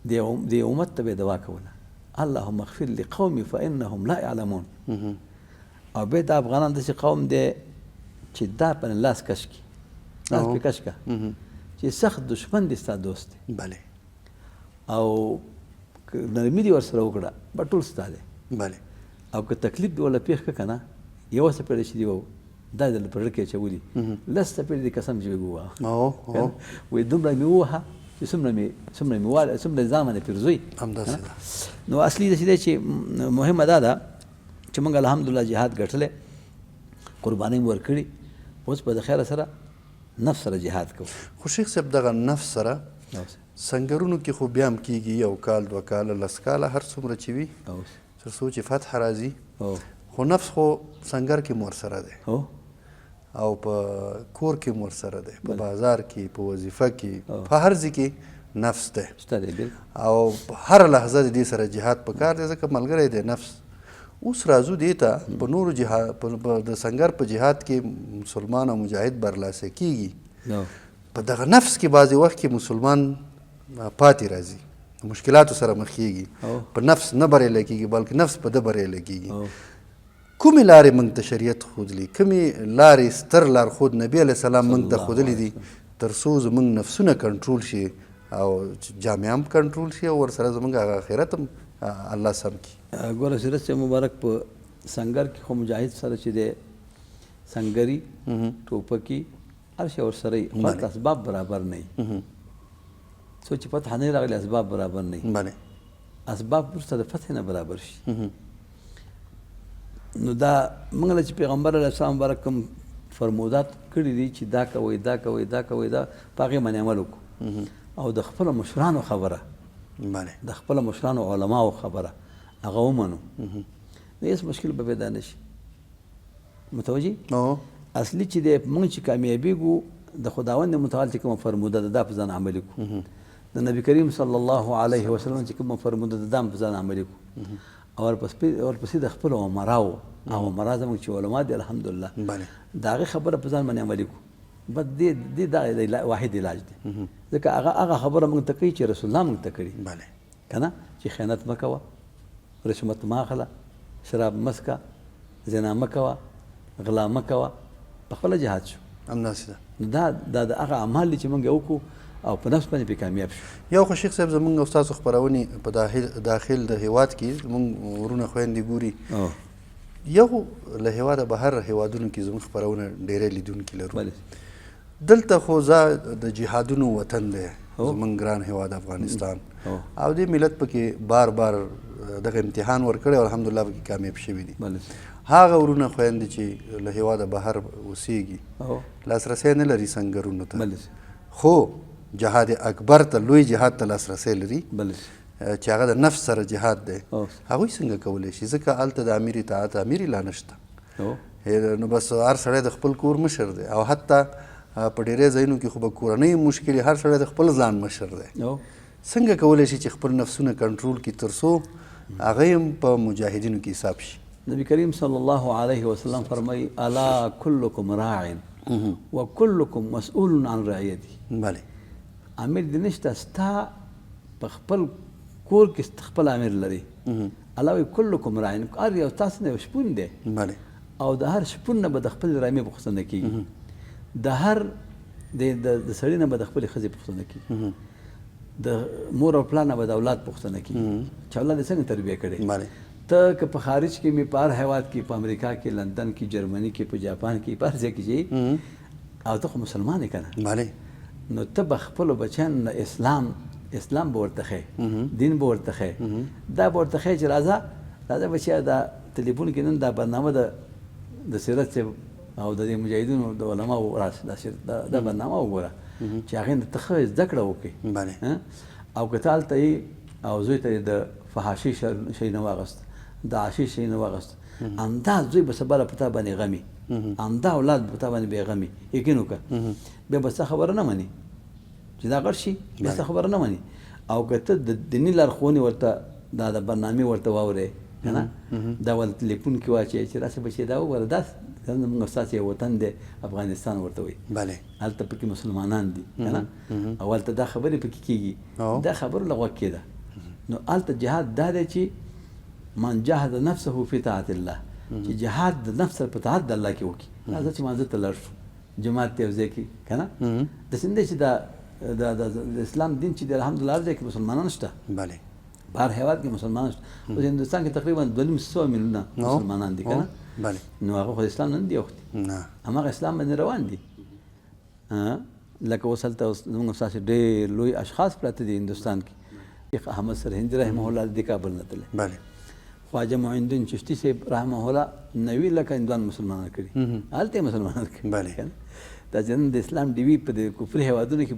دې امت ته به یې دعا کوله، اللهم اغفر لقومي فانهم لا يعلمون. او بیا د افغانان داسې قوم دی چې دا په لاس کش کی، لاس پې کش کا چې سخت دشمن دی ستا دوست دی. بله. او نرمي دې ورسره وکړه به ټول ستا دی. بله. او که تکلیف دې ورله پېښ کړه که نه، یوه څپېړه چې دې دا دې په زړه کې اچولي، لس څپېړې دې قسم چې ووهه. وایي دومره مې ووهه چې څومره مې څومره مې څومره ځان باندې پیرزوي. همداسې ده. نو اصلي داسې دی چې مهمه دا ده چې موږ الحمدلله جهاد ګټلی، قربانۍ مو ورکړي، اوس به د خیره سره نفس سره جهاد کوو. خو شیخ صاحب دغه نفس سره سنګرونو کې خو بیا هم کېږي، یو کال، دوه کاله، لس کاله، هر څومره چې وي، تر څو چې فتح راځي، خو نفس خو سنګر کې مو ورسره دی، او په کور کې مو ورسره دی، په بازار کې، په وظیفه کې، په هر ځای کې نفس دی. او هره لحظه د دې سره جهاد په کار دی، ځکه ملګری دی نفس. اوس راځو دې ته، په نورو جهاد، د سنګر په جهاد کې مسلمان او مجاهد برلاسی کېږي. په دغه نفس کې بعضې وخت کې مسلمان پاتې راځي، مشکلاتو سره مخ کېږي، په نفس نه بریالی کېږي، بلکې نفس په ده بریالی کېږي. کومې لارې موږ ته شریعت ښودلي، کومې لارې ستر لارښود نبي علیه السلام موږ ته ښودلي دي تر څو زموږ نفسونه کنټرول شي او جامعه هم کنټرول شي او ورسره زموږ هغه آخرت هم الله سم کړي؟ ګوره سیرت صاحب مبارک، په سنګر کې خو مجاهد سره چې دی سنګري، ټوپکي، هر شی ورسره وي، خو هلته اسباب برابر نه وي. څو چې فتح نه راغلي اسباب برابر نه وي. اسباب وروسته د فتح نه برابر شي. نو دا موږ له چې پیغمبر علیه السلام مبارک کوم فرمودات کړي دي چې دا کوئ، دا کوئ، دا کوئ، دا په هغې باندې عمل وکړو، او د خپلو مشرانو خبره، د خپلو مشرانو علماو خبره هغه ومنو، نو هېڅ مشکل به پیدا نه شي. متوجه؟ اصلي چې دی موږ چې کامیابېږو د خداوند متعال چې کومه فرموده ده دا په ځان عملي کړو، د نبي کریم صلی الله علیه وسلم چې کومه فرموده ده دا هم په ځان عملي کړو، او ورپسې د خپلو عمراو، هغه عمرا زموږ چې علما دي الحمدلله، د هغې خبره په ځان باندې عملي کړو. بس دې دا واحد علاج دی، ځکه هغه خبره موږ ته کوي چې رسول الله موږ ته کړي، که نه چې خیانت مه کوه، رشوت مه اخله، شراب مه څښه، زنا مه کوه، غلا مه کوه، په خپله جهاد شو. همداسې ده. نو دا د هغه اعمال دي چې موږ یې وکړو او په نفس باندې پرې کامیاب شو. یو خو شیخ صاحب زموږ او ستاسو خپرونې په داخل د هېواد کې زموږ وروڼه خویندې ګوري، یو له هېواده بهر هېوادونو کې زموږ خپرونه ډېری لیدونکي لرو. دلته خو ځا د جهادونو وطن دی، زموږ ګران هېواد افغانستان، او دې ملت پکې بار بار دغه امتحان ورکړی او الحمدلله پکې کامیاب شوي دي. هغه وروڼه خویندې چې له هېواده بهر اوسېږي، لاسرسی نه لري سنګرونو ته، خو جهاد اکبر ته، لوی جهاد ته لاسرسی لري چې هغه د نفس سره جهاد دی، هغوی څنګه کولی شي؟ ځکه هلته د امیر اطاعت امیر لا نشته، نو بس هر سړی د خپل کور مشر دی، او حتی په ډېری ځایونو کې خو به کورنۍ مشکلې، هر سړی د خپل ځان مشر دی. څنګه کولی شي چې خپل نفسونه کنټرول کړي تر څو هغه هم په مجاهدینو کې حساب شي؟ نبی کریم صلی الله علیه وسلم فرمایي الا کلکم راع وکلکم مسؤول عن رعیته. امیر دې نشته، ستا په خپل کور کې خپل امیر لري. الله وایي کلکم راع، هر یو تاسو نه یو شپون دی، او د هر شپون نه به د خپل رمې پوښتنه کېږي، د هر د سړي نه به د خپلې ښځې پوښتنه کېږي، د مور او پلار نه به د اولاد پوښتنه کېږي چې اولاد یې څنګه تربیه کړی. ته که په خارج کې مې په هر هیواد کې، په امریکا کې، لندن کې، جرمني کې، په جاپان کې، په هر ځای کې چې او ته خو مسلمان یې که نه، نو ته به خپلو بچیانو نه اسلام به ورته ښیې، دین به ورته ښیې، دا به ورته ښیې چې راځه راځه بچیه دا تلیفون کې نن دا برنامه د سیرت صاحب او د دې مجاهدینو د علماو راشه، دا برنامه وګوره چې هغې نه ته ښه زده کړه وکړې. او که ته هلته یې او زوی ته یې د فحاشي شی نه واغست، د عاشي شی نه واغست، همدا زوی به سبا له په تا باندې غمي، همدا اولاد به په تا باندې بې غمي، یقین وکړه بیا به ستا خبره نه مني چې دا غټ شي، بیا ستا خبره نه مني. او که ته د دیني لارښوونې ورته دا د برنامې ورته واورې که نه، دا ورته تلیفون کې واچوې چې راسه بچې دا وګوره، دا زموږ ستاسو یو وطن دی افغانستان ورته وایي، هلته پکې مسلمانان دي که نه، او هلته دا خبرې پکې کېږي، دا خبرو له غوږ کېده. نو هلته جهاد دا دی چې من جاهد نفسه فی طاعت الله، چې جهاد د نفس سره په طاعت د الله کې وکړي. راځه چې مانځه ته لاړ شو، جومات ته یو ځای کې که نه، داسې نه دی چې دا د اسلام دین چې دی الحمدلله هر ځای کې مسلمانان شته، بله، په هر هېواد کې مسلمانان شته. اوس هندوستان کې تقریبا 2.5 میلیونه مسلمانان دي که نه، نو هغه خو اسلام نه دي اوښتي، هماغه اسلام باندې روان دي. لکه اوس هلته زموږ ستاسې ډېر لوی اشخاص پراته دي هندوستان کې. شیخ احمد سرهندي رحمه الله د کابل نه تللی، خواجه معین الدین چشتي صاحب رحمه الله 90 لکه هندوان مسلمانان کړي، هلته یې مسلمانان کړي. دا چې نن د اسلام ډیوي په دې کفري هېوادونو کې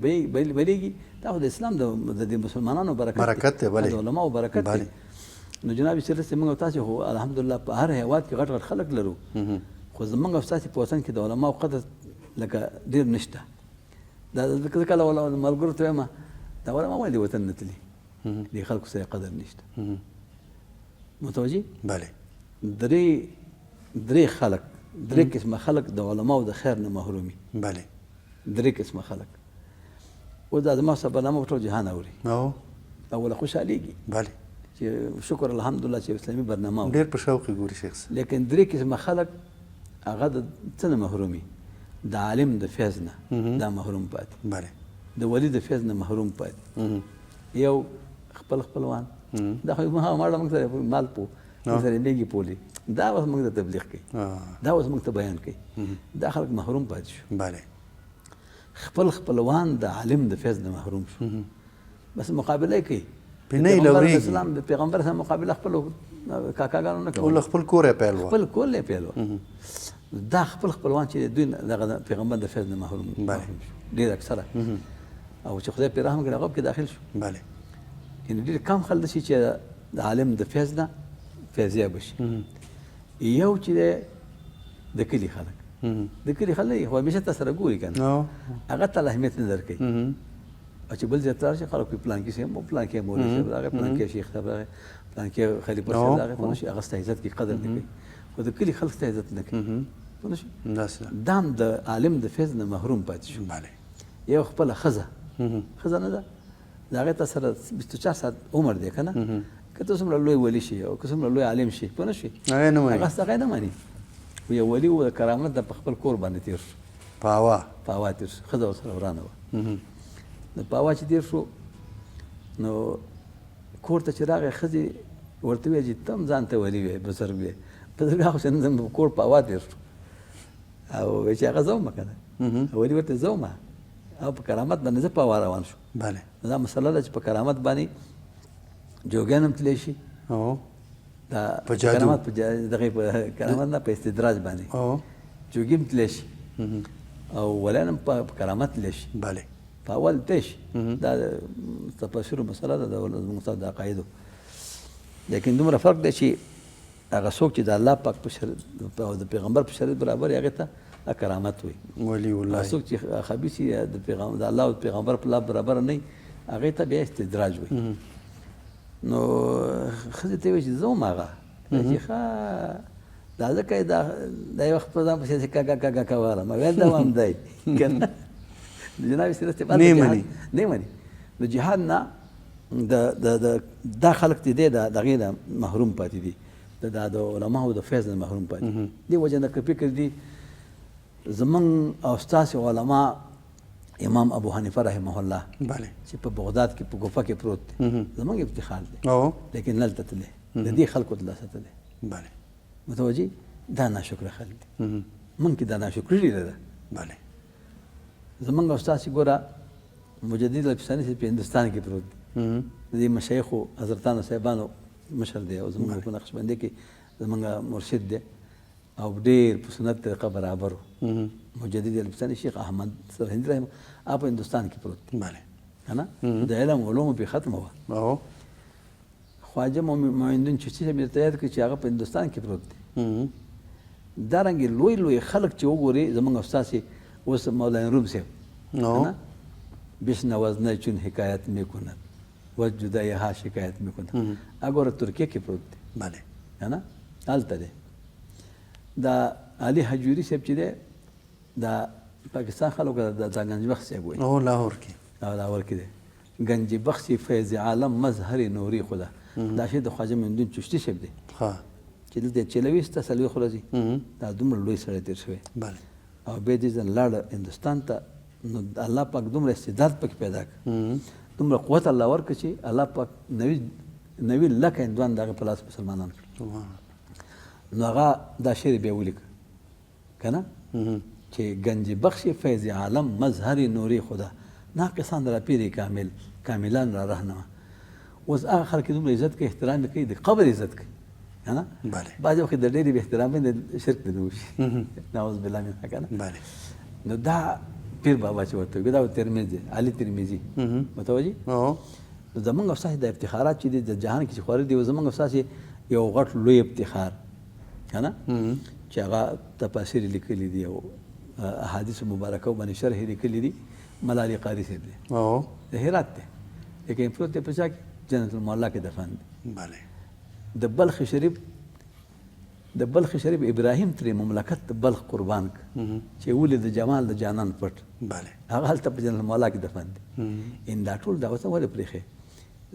بلېږي، دا خو د اسلام د دې مسلمانانو برکت دی، د علماو برکت دی. نو جناب سیرت صاحب، موږ او تاسې خو الحمدلله په هر هېواد کې غټ غټ خلک لرو، خو زموږ او ستاسې په وطن کې د علماو قدر لکه ډېر نشته. دا زه کله ملګرو ته وایم، دا علما ولې وطن نه تلي؟ دې خلکو سره قدر نشته. متوجه؟ بله. درې خلک، درې قسمه خلک د علماو د خیر نه محرومي. بله. درې قسمه خلک. اوس دا زما سره برنامه په ټول جهان اوري، او له خوشحالېږي. بله. چې شکر الحمدلله چې اسلامي برنامه ډېر په شوق یې ګوري شیخ صاحب. لیکن درې قسمه خلک هغه د څه نه محرومي؟ د عالم د فیض نه دا محروم پاتې. بله. د ولي د فیض نه محروم پاتې. یو خپل خپلوان، دا خو ماړه موږ سره مال پو، موږ سره لېږي پولې، دا اوس موږ ته تبلیغ کوي، دا اوس موږ ته بیان کوي، دا خلک محروم پاتې شو. بله. خپل خپلوان د عالم د فیض نه محروم شو، بس مقابله یې کوي. په نه یې لورېږي. اسلام د پیغمبر سره مقابله خپلو کاکاګانو نه کوله، له خپل کوره یې پیل وه. خپل کور یې پیل وه. دا خپل خپلوان چې دوی دغه پیغمبر د فیض نه محروم شو ډېر اکثره، او چې خدای پرې رحم کړي هغه پکې داخل شو. بله. یعنې ډېر کم خلک داسې چې د عالم د فیض نه فیضیاب شي. یو چې دی د کلي خلک، د کلي خلک خو همیشه تا سره ګوري که نه، هغه ته اهمیت نه درکوي. او چې بل ځای ته لاړ شي خلک وایي پلانکي صاحب پلانکی مولوي صاحب راغی، پلانکی شیخ صاحب راغی، پلانکی خلیفه صاحب راغی، پوه نه شي هغه ستا عزت کوي، قدر نه کوي. خو د کلي خلک ستا عزت نه کوي، پوه نه شي. دا هم د عالم د فیض نه محروم پاتې شو. یو خپله ښځه، ښځه نه ده، د هغې تا سره 24 ساعت عمر دی که نه، که ته څومره لوی ولي شي او که څومره لوی عالم شي، پوه نه شي، هغه ستا هغه نه مني. خو یو ولي و د کرامت د په خپل کور باندې تېر شو، په هوا، په هوا تېر شو، ښځه ورسره ورانه وه. نو په هوا چې تېر شو، نو کور ته چې راغی، ښځې ورته وویل چې ته هم ځان ته ولي وې، بزرګ وې، بزرګ هغه چې نن زموږ په کور په هوا تېر شو. او وایي چې هغه زه ومه که نه، ولي ورته زه ومه، او په کرامت باندې زه په هوا روان شو. بله. دا مسله ده چې په کرامت باندې جوګیان هم تللی شي، دا په جادو. کرامت په دغې په کرامت نه، په استدراج باندې جوګي هم تللی شي، او ولیان هم په کرامت تللی شي. بله. په اول تللی شي. دا تفسیرو مسله ده، د زموږ استاد د عقایدو. لیکن دومره فرق دی چې هغه څوک چې د الله پاک په شریعت او د پیغمبر په شریعت برابر وي، هغې ته کرامت وایي. ولي الله. هغه څوک چې خبیث وي، د الله او پیغمبر په لار برابر نه وي، هغې ته بیا استدراج وایي. نو ښځې ته یې وویل چې زه وم هغه، چې ښه دا ځکه یې دا یو وخت په ځان پسې کاکا کاکا کوله، ما ویل دا هم دی که نه. جناب سیرت صاحب، نه مني. نه مني. د جهاد نه دا خلک چې دی د هغې نه محروم پاتې دي، د علماو د فیض نه محروم پاتې دي. دې وجه نه که فکر دي زمونږ او ستاسې علما، امام ابو حنیفه رحمه الله چې په بغداد کې په کوفه کې پروت دی، زمونږ افتخار دی، لیکن دلته تللی، د دې خلکو د لاسه تللی. متوجه؟ دا ناشکره خلک دي. مونږ کې دا ناشکري ډېره ده. زمونږ او ستاسې ګوره مجدد الفساني صاحب په هندوستان کې پروت دی، د دې مشایخو حضرتانو صاحبانو مشر دی، او زمونږ په نقشبندي کې زمونږ مرشد دی، او ډېر په سنت طریقه برابر و. مجدد الفساني شیخ احمد سرهندي رحمه هغه په هندوستان کې پروت دی. که نه؟ د علم علومو پرې ختمه وه. خواجه معین الدین چشتي صاحب درته یاد کړي چې هغه په هندوستان کې پروت دی. دارنګې لوی لوی خلک چې وګوري، زمونږ او ستاسې اوس مولانا روم صاحب، که نه؟ بشنوز نه چون حکایت میکند و جدایي ها شکایت میکند، هغه ګوره ترکیه کې پروت دی. که نه؟ هلته دی. دا علي حجوري صاحب چې دی، دا پاکستان خلکو ته دا ګنج بخش صاحب وایي. لاهور کې. لاهور کې دی. ګنج بخش فیض عالم مظهر نوري خدا، دا شی د خواجه معین الدین چشتي صاحب دی. چې دلته چلوي ستا 40 ورځې، دا دومره لوی سړی تېر شوی. او بیا دې ځل لاړ هندوستان ته، نو الله پاک دومره استعداد پکې پیدا کړ، دومره قوت الله ورکړ چې الله پاک 90 لکه هندوان د هغه په لاس مسلمانان کړل. نو هغه دا شعر بیا ولیکه که نه چې گنج بخش فیض عالم مظهر نوري خدا ناقصان را پیری کامل کاملان را رهنما. اوس هغه خلک دومره عزت کوي، احترام یې کوي، د قبر عزت کوي که نه؟ بعضې وخت د ډېرې بې احترامۍ نه شرک دی نه وشي، نعوذ بالله منها که نه؟ نو دا پیر بابا چې ورته وایي دا ترمذ دی، علي ترمذي متوجه. نو زمونږ او ستاسې د افتخارات چې دي د جهان کې چې خواره دي، زمونږ او ستاسې یو غټ لوی افتخار که نه چې هغه تفاسیر یې لیکلي دي او احادیث مبارکه باندې شرح یې لیکلي دي، ملالي قاري صاحب دی، د هرات دی، لیکن پروت دی په چا کې؟ جنت المعلا کې دفن دی. د بلخ شریف، د بلخ شریف ابراهیم ترې مملکت د بلخ قربان کړ چې ولې د جمال د جانان پټ، هغه هلته په جنت المعلا کې دفن دی. ان دا ټول دغه څه ولې پرېښی؟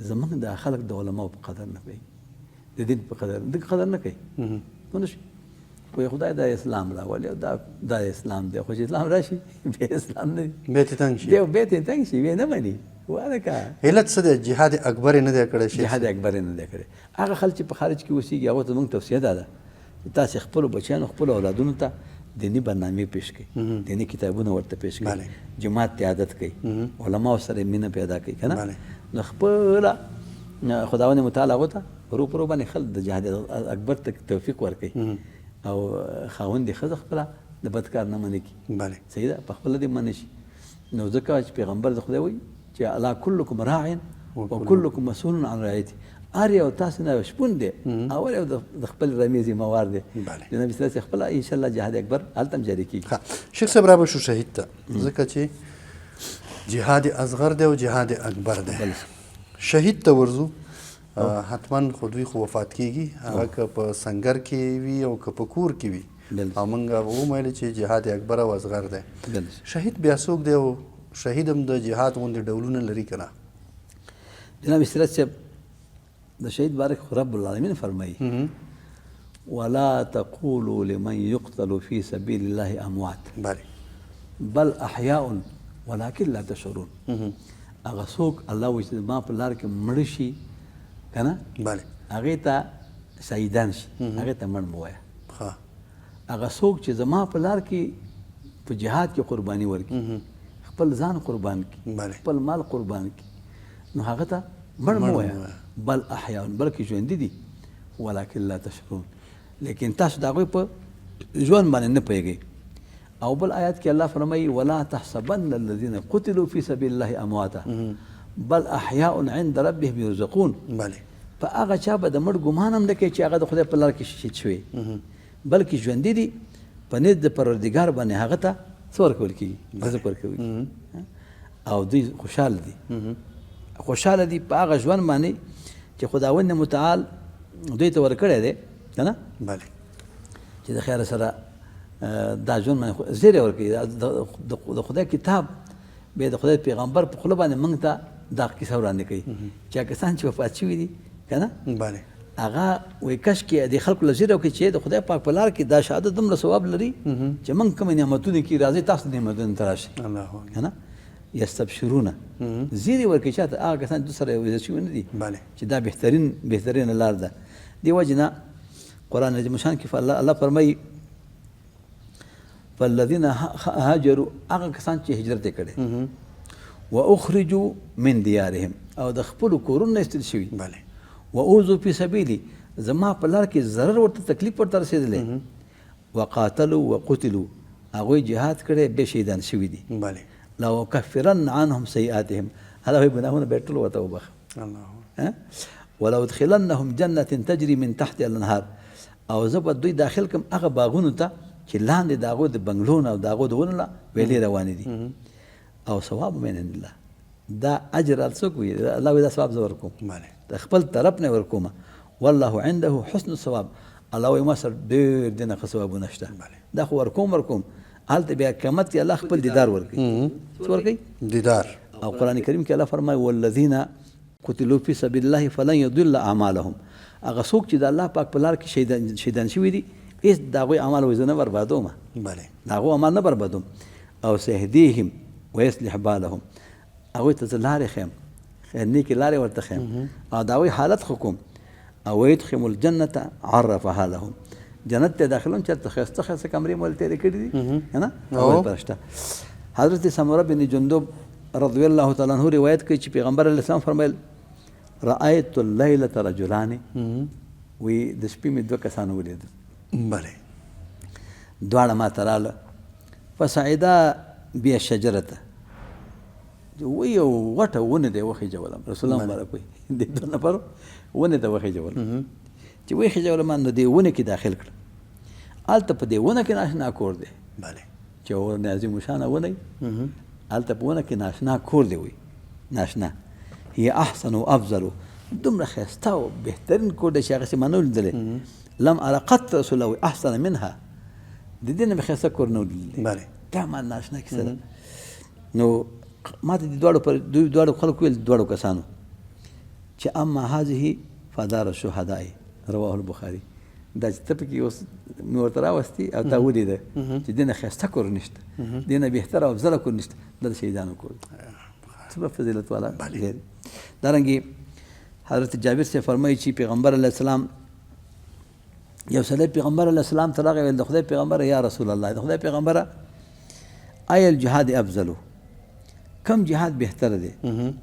زمونږ دا خلک د علماو په قدر نه کوي، د دین په قدر د قدر نه کوي. پوه شئ؟ خو خدای دا اسلام راولي او دا اسلام دی، خو چې اسلام راشي بیا اسلام نه دی، بیا ترې تنګ شي، بیا ترې تنګ شي، بیا نه مني. ولکه علت څه دی؟ جهاد اکبر یې نه دی کړی، جهاد اکبر یې نه دی کړی. هغه خلک چې په خارج کې اوسېږي هغو ته زموږ توصیه دا ده چې تاسې خپلو بچیانو خپلو اولادونو ته دیني برنامې پېښ کړئ، دیني کتابونه ورته پېښ کړئ، جومات ته عادت کړئ، علماو سره مینه پیدا کړئ که نه؟ نو خپله خداوند متعال هغو ته ورو په ورو باندې خلک د جهاد اکبر ته توفیق ورکوي او خاوند یې ښځه خپله د بد کار نه منع کړي. صحیح ده، په خپله دې منع شي. نو ځکه چې پیغمبر د خدای وایي چې الا کلکم راع وکلکم مسؤول عن رعیته، هر یو تاسو نه شپون دی او هر یو د خپل رمې ذمه وار دی. جناب صلی خپله انشاءالله جهاد اکبر هلته هم جاري کېږي. شیخ صاحب را به شو شهید ته، ځکه چې جهاد اصغر دی او جهاد اکبر دی. شهید ته ورځو، حتما خو دوی خو وفات کېږي، هغه که په سنګر کې وي او که په کور کې وي، او موږ وویل چې جهاد اکبر او اصغر دی. شهید بیا څوک دی او شهید هم د جهاد غوندې ډولونه لري که نه؟ جناب سراج صاحب د شهید باره کې خو رب العالمین فرمایي ولا تقولوا لمن يقتل في سبيل الله اموات بل احیاء ولكن لا تشعرون. هغه څوک الله وایي چې ما په لار کې مړه شي که نه، هغې ته شهیدان شي، هغې ته مړ مه وایه. هغه څوک چې زما په لار کې په جهاد کې قرباني ورکړي، خپل ځان قربان کړي، خپل مال قربان کړي، نو هغه ته مړ مه وایه، بل احیاء، بلکې ژوندي دي، ولکن لا تشعرون، لیکن تاسو د هغوی په ژوند باندې نه پوهېږئ. او بل آیات کې الله فرمایي ولا تحسبن الذين قتلوا في سبيل الله امواتا بل احیاء عند ربهم يرزقون. په هغه چا به د مړ ګمان هم نه کوي چې هغه د خدای په لار کې شهید شوی، بلکې ژوندي دي، په نیت د پروردګار باندې هغه ته څه ورکول کېږي؟ رزق ورکول کېږي. او دوی خوشحاله دي، خوشحاله دي په هغه ژوند باندې چې خداوند متعال دوی ته ورکړی دی که نه؟ چې د خیر سره دا ژوند باندې زیری ورکوي. د خدای کتاب بیا د خدای پیغمبر په خوله باندې موږ ته دا کیسه وړاندې کوي چې هغه کسان چې وفات شوي دي که نه، هغه وایي کشکې د خلکو له زیری ورکړي چې د خدای پاک په لار کې دا شهادت دومره ثواب لري چې موږ کوم نعمتونه کې راځي تاسو نعمتونه ته راشئ که نه. یستبشرونه زیری ورکوي چاته؟ هغه کسان چې سره یو شوي نه دي چې دا بهترینه لار ده. دې وجې نه قرآن عظیم الشان کې الله فرمایي فالذین هاجروا، هغه کسان چې هجرت یې کړی، واخرجوا من دیارهم، او د خپلو کورونو نه ایستل شوي، واوذوا فی سبیلي، زما په لار کې ضرر ورته تکلیف ورته رسېدلی، وقاتلوا وقتلوا، هغوی جهاد کړی بیا شهیدان شوي دي، لأکفرن عنهم سیئاتهم، هغه وایي ګناهونه به ټول ورته وبخښم، ولأدخلنهم جنة تجري من تحت الانهار، او زه به دوی داخل کړم هغه باغونو ته چې لاندې د هغو د بنګلو نه او د هغو د ونو نه ویلې روانې دي، او ثواب من عند الله، دا اجر هر څوک وي، الله وایي دا ثواب زه ورکوم، د خپل طرف نه ورکوم، والله عنده حسن الثواب، الله وایي ما سره ډېر دې نه ښه ثوابونه شته، دا خو ورکوم ورکوم، هلته بیا قیامت کې الله خپل دیدار ورکوي. څه ورکوي؟ دیدار. او قرآن کریم کې الله فرمایي والذین قتلوا فی سبیل الله فلن یضل اعمالهم، هغه څوک چې د الله پاک په لار کې شهیدان شوي دي، هیڅ د هغوی اعمال وایي زه نه بربادوم. بله. د هغو اعمال نه بربادوم. او سيهديهم ويصلح بالهم، هغوی ته زه لارې ښیم، نیکې لارې ورته ښیم او د هغوی حالت ښه کوم. او ويدخم الجنة عرفها لهم، جنت ته داخلوم، چېرته ښایسته ښایسته کمرې مو تېرې کړې دي که نه، هغوی لپاره شته. حضرت سمره بن جندب رضی الله تعالی عنه روایت کوي چې پیغمبر علیه السلام فرمایل رأیت اللیلة رجلان، وی د شپې مې دوه کسان ولیدل. بله. دواړه ما ته راله، فصعدا بیا شجرته، وی یو غټه ونه دی وخیجولم، رسول الله مبارک وی دې دوه نفرو ونې ته وخیجولم، چې وخیجولم نو دې ونې کې داخل کړ. هلته په دې ونه کې ناشنا کور دی. بله. چې ونه عظیم شانه ونه وي، هلته په ونه کې ناشنا کور دی، وی ناشنا هي احسن و افضل، دومره ښایسته او بهترین کور دی چې هغسې ما نه لیدلی. لم اره قط رسول الله احسن منها، د دې نه مې ښایسته کور نه لیدلی. بله. دا ما ناشنا کیسه ده. نو ما ته د دواړو پر دوی دواړو خلکو ویل، دواړو کسانو چې اما هذه فدار الشهداء، رواه البخاري. دا چې ته پکې اوس مې ورته راوستي او تا ولیده چې دې نه ښایسته کور نشته، دې نه بهتره او افضله کور نشته، دا د شهیدانو کور دی. څومره فضیلت والا ځای دی. دارنګې حضرت جابر صاحب فرمایي چې پیغمبر علیه السلام یو سړی پیغمبر علیه السلام ته راغی، ویل د خدای پیغمبره، یا رسول الله، د خدای پیغمبره، ای الجهاد افضلو، کم جهاد بهتر دی؟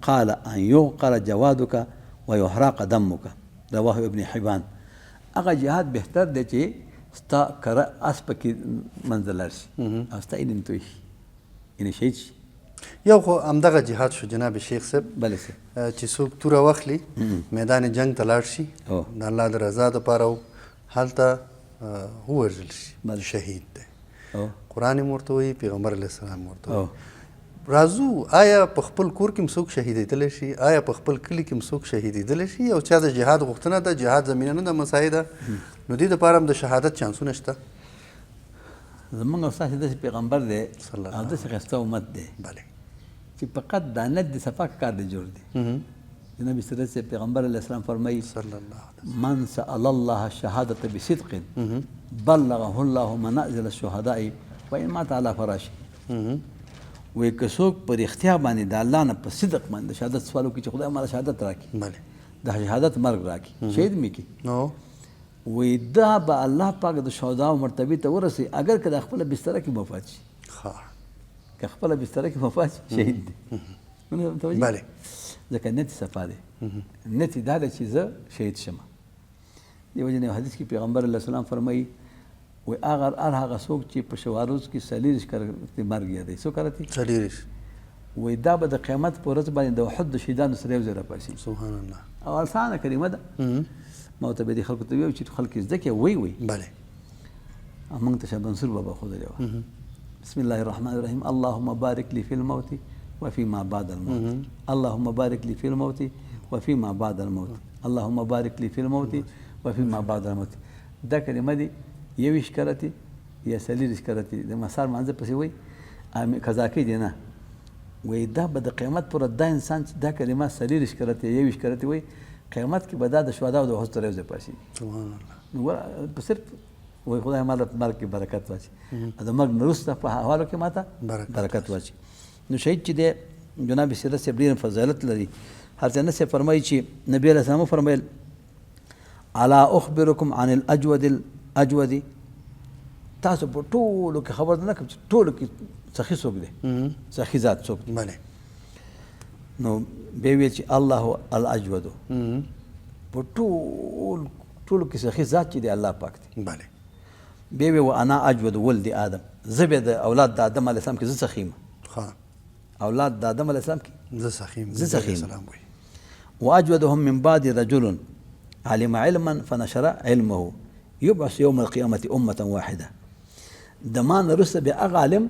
قال ان یغقر جوادک و یحرق دمک، رواه ابن حبان. هغه جهاد بهتر دی چې ستا کره اس پکې منځه لاړ شي او ستا علم توی شي، یعنې شهید شي. یو خو همدغه جهاد شو جناب شیخ صاحب. بله صاحب. چې څوک توره واخلي میدان جنگ ته لاړ شي د الله د رضا دپاره هلته ووژل شي، شهید دی. قرآن یې ورته وایي، پیغمبر علیه السلام ورته وایي. راځو، آیا په خپل کور کې هم څوک شهیدېدلی شي؟ آیا په خپل کلي کې هم څوک شهیدېدلی شي؟ او چا د جهاد غوښتنه ده، جهاد زمینه نه ده مساعده، نو دې دپاره هم د شهادت چانسونه شته. زمونږ او ستاسې داسې پیغمبر دی او داسې ښایسته امت دی بله. چې فقط دا نیت د صفا کار دی جوړ دی. جناب سیرت صاحب پیغمبر علیه السلام فرمایي صلی الله علیه وسلم، من سأل الله الشهادة بصدق بلغه الله منازل الشهداء وإن مات على فراشه. وایي که څوک په رښتیا باندې د الله نه په صدق باندې د شهادت سوال وکړي چې خدای ماله شهادت راکړي، بله. د شهادت مرګ راکړي، شهید مې کړي، نو وایي دا به الله پاک د شهداو مرتبې ته ورسوي، اګر که د خپله بستره کې وفات شي. که خپله بستره کې وفات شي شهید دی. متوجه؟ بله. ځکه نیت یې صفا دی، نیت یې دا دی چې زه شهید شم. دې وجې نه یو حدیث کې پیغمبر علیه السلام فرمایي وایي هغه هر هغه څوک چې په شواروز کې څلېرویشت کرتې مرګ یادوي، څو کرتې؟ څلېرویشت. وایي دا به د قیامت په ورځ باندې د احد د شهیدانو سره یو ځای راپاڅېږي. سبحان الله. او اسانه کلمه ده، ما ورته به دې خلکو ته ویل چې خلک یې زده کړي، وایي وایي. بله. او موږ ته شاه منصور بابا ښودلې وه. بسم الله الرحمن الرحیم، اللهم بارک لي في الموت وفيما بعد الموت، اللهم بارک لي في الموت وفيما بعد الموت، اللهم بارک لي في الموت وفيما بعد الموت. دا کلمه دي یوویشت کرتې یا څلېرویشت کرتې د مسار مانځه پسې وایي، قضا کوي دی نه، وایي دا به د قیامت پر ورځ دا انسان چې دا کلمه څلېرویشت کرتې یا یوویشت کرتې وایي، قیامت کې به دا د شهداو د احد سره یو ځای پاڅېږي. سبحان الله. نو ګوره په صرف وایي خدای ما له مرګ کې برکت واچي، او د مرګ نه وروسته په احوالو کې ما ته برکت واچي. نو شهید چې دی جناب سیرت صاحب ډېر فضیلت لري. هر څه نه صاحب فرمایي چې نبی علیه السلام وفرمایل الا اخبرکم عن الاجود الاجود، تاسو په ټولو کې خبر نه کړم چې ټولو کې سخي څوک دی، سخي ذات څوک دی. بله. نو بیا ویل چې الله الاجود، په ټولو کې سخي ذات چې دی الله پاک دی. بله. بیا ویل وانا اجود ولد آدم، زه بیا د اولاد د آدم علیه السلام کې زه سخي یم. اولاد د آدم علیه السلام کې زه سخي یم. زه سخي یم. سلام وایي. واجودهم من بعد رجل علم علما فنشر علمه يبعث يوم القيامة أمة واحدة. د ما نه وروسته بیا هغه عالم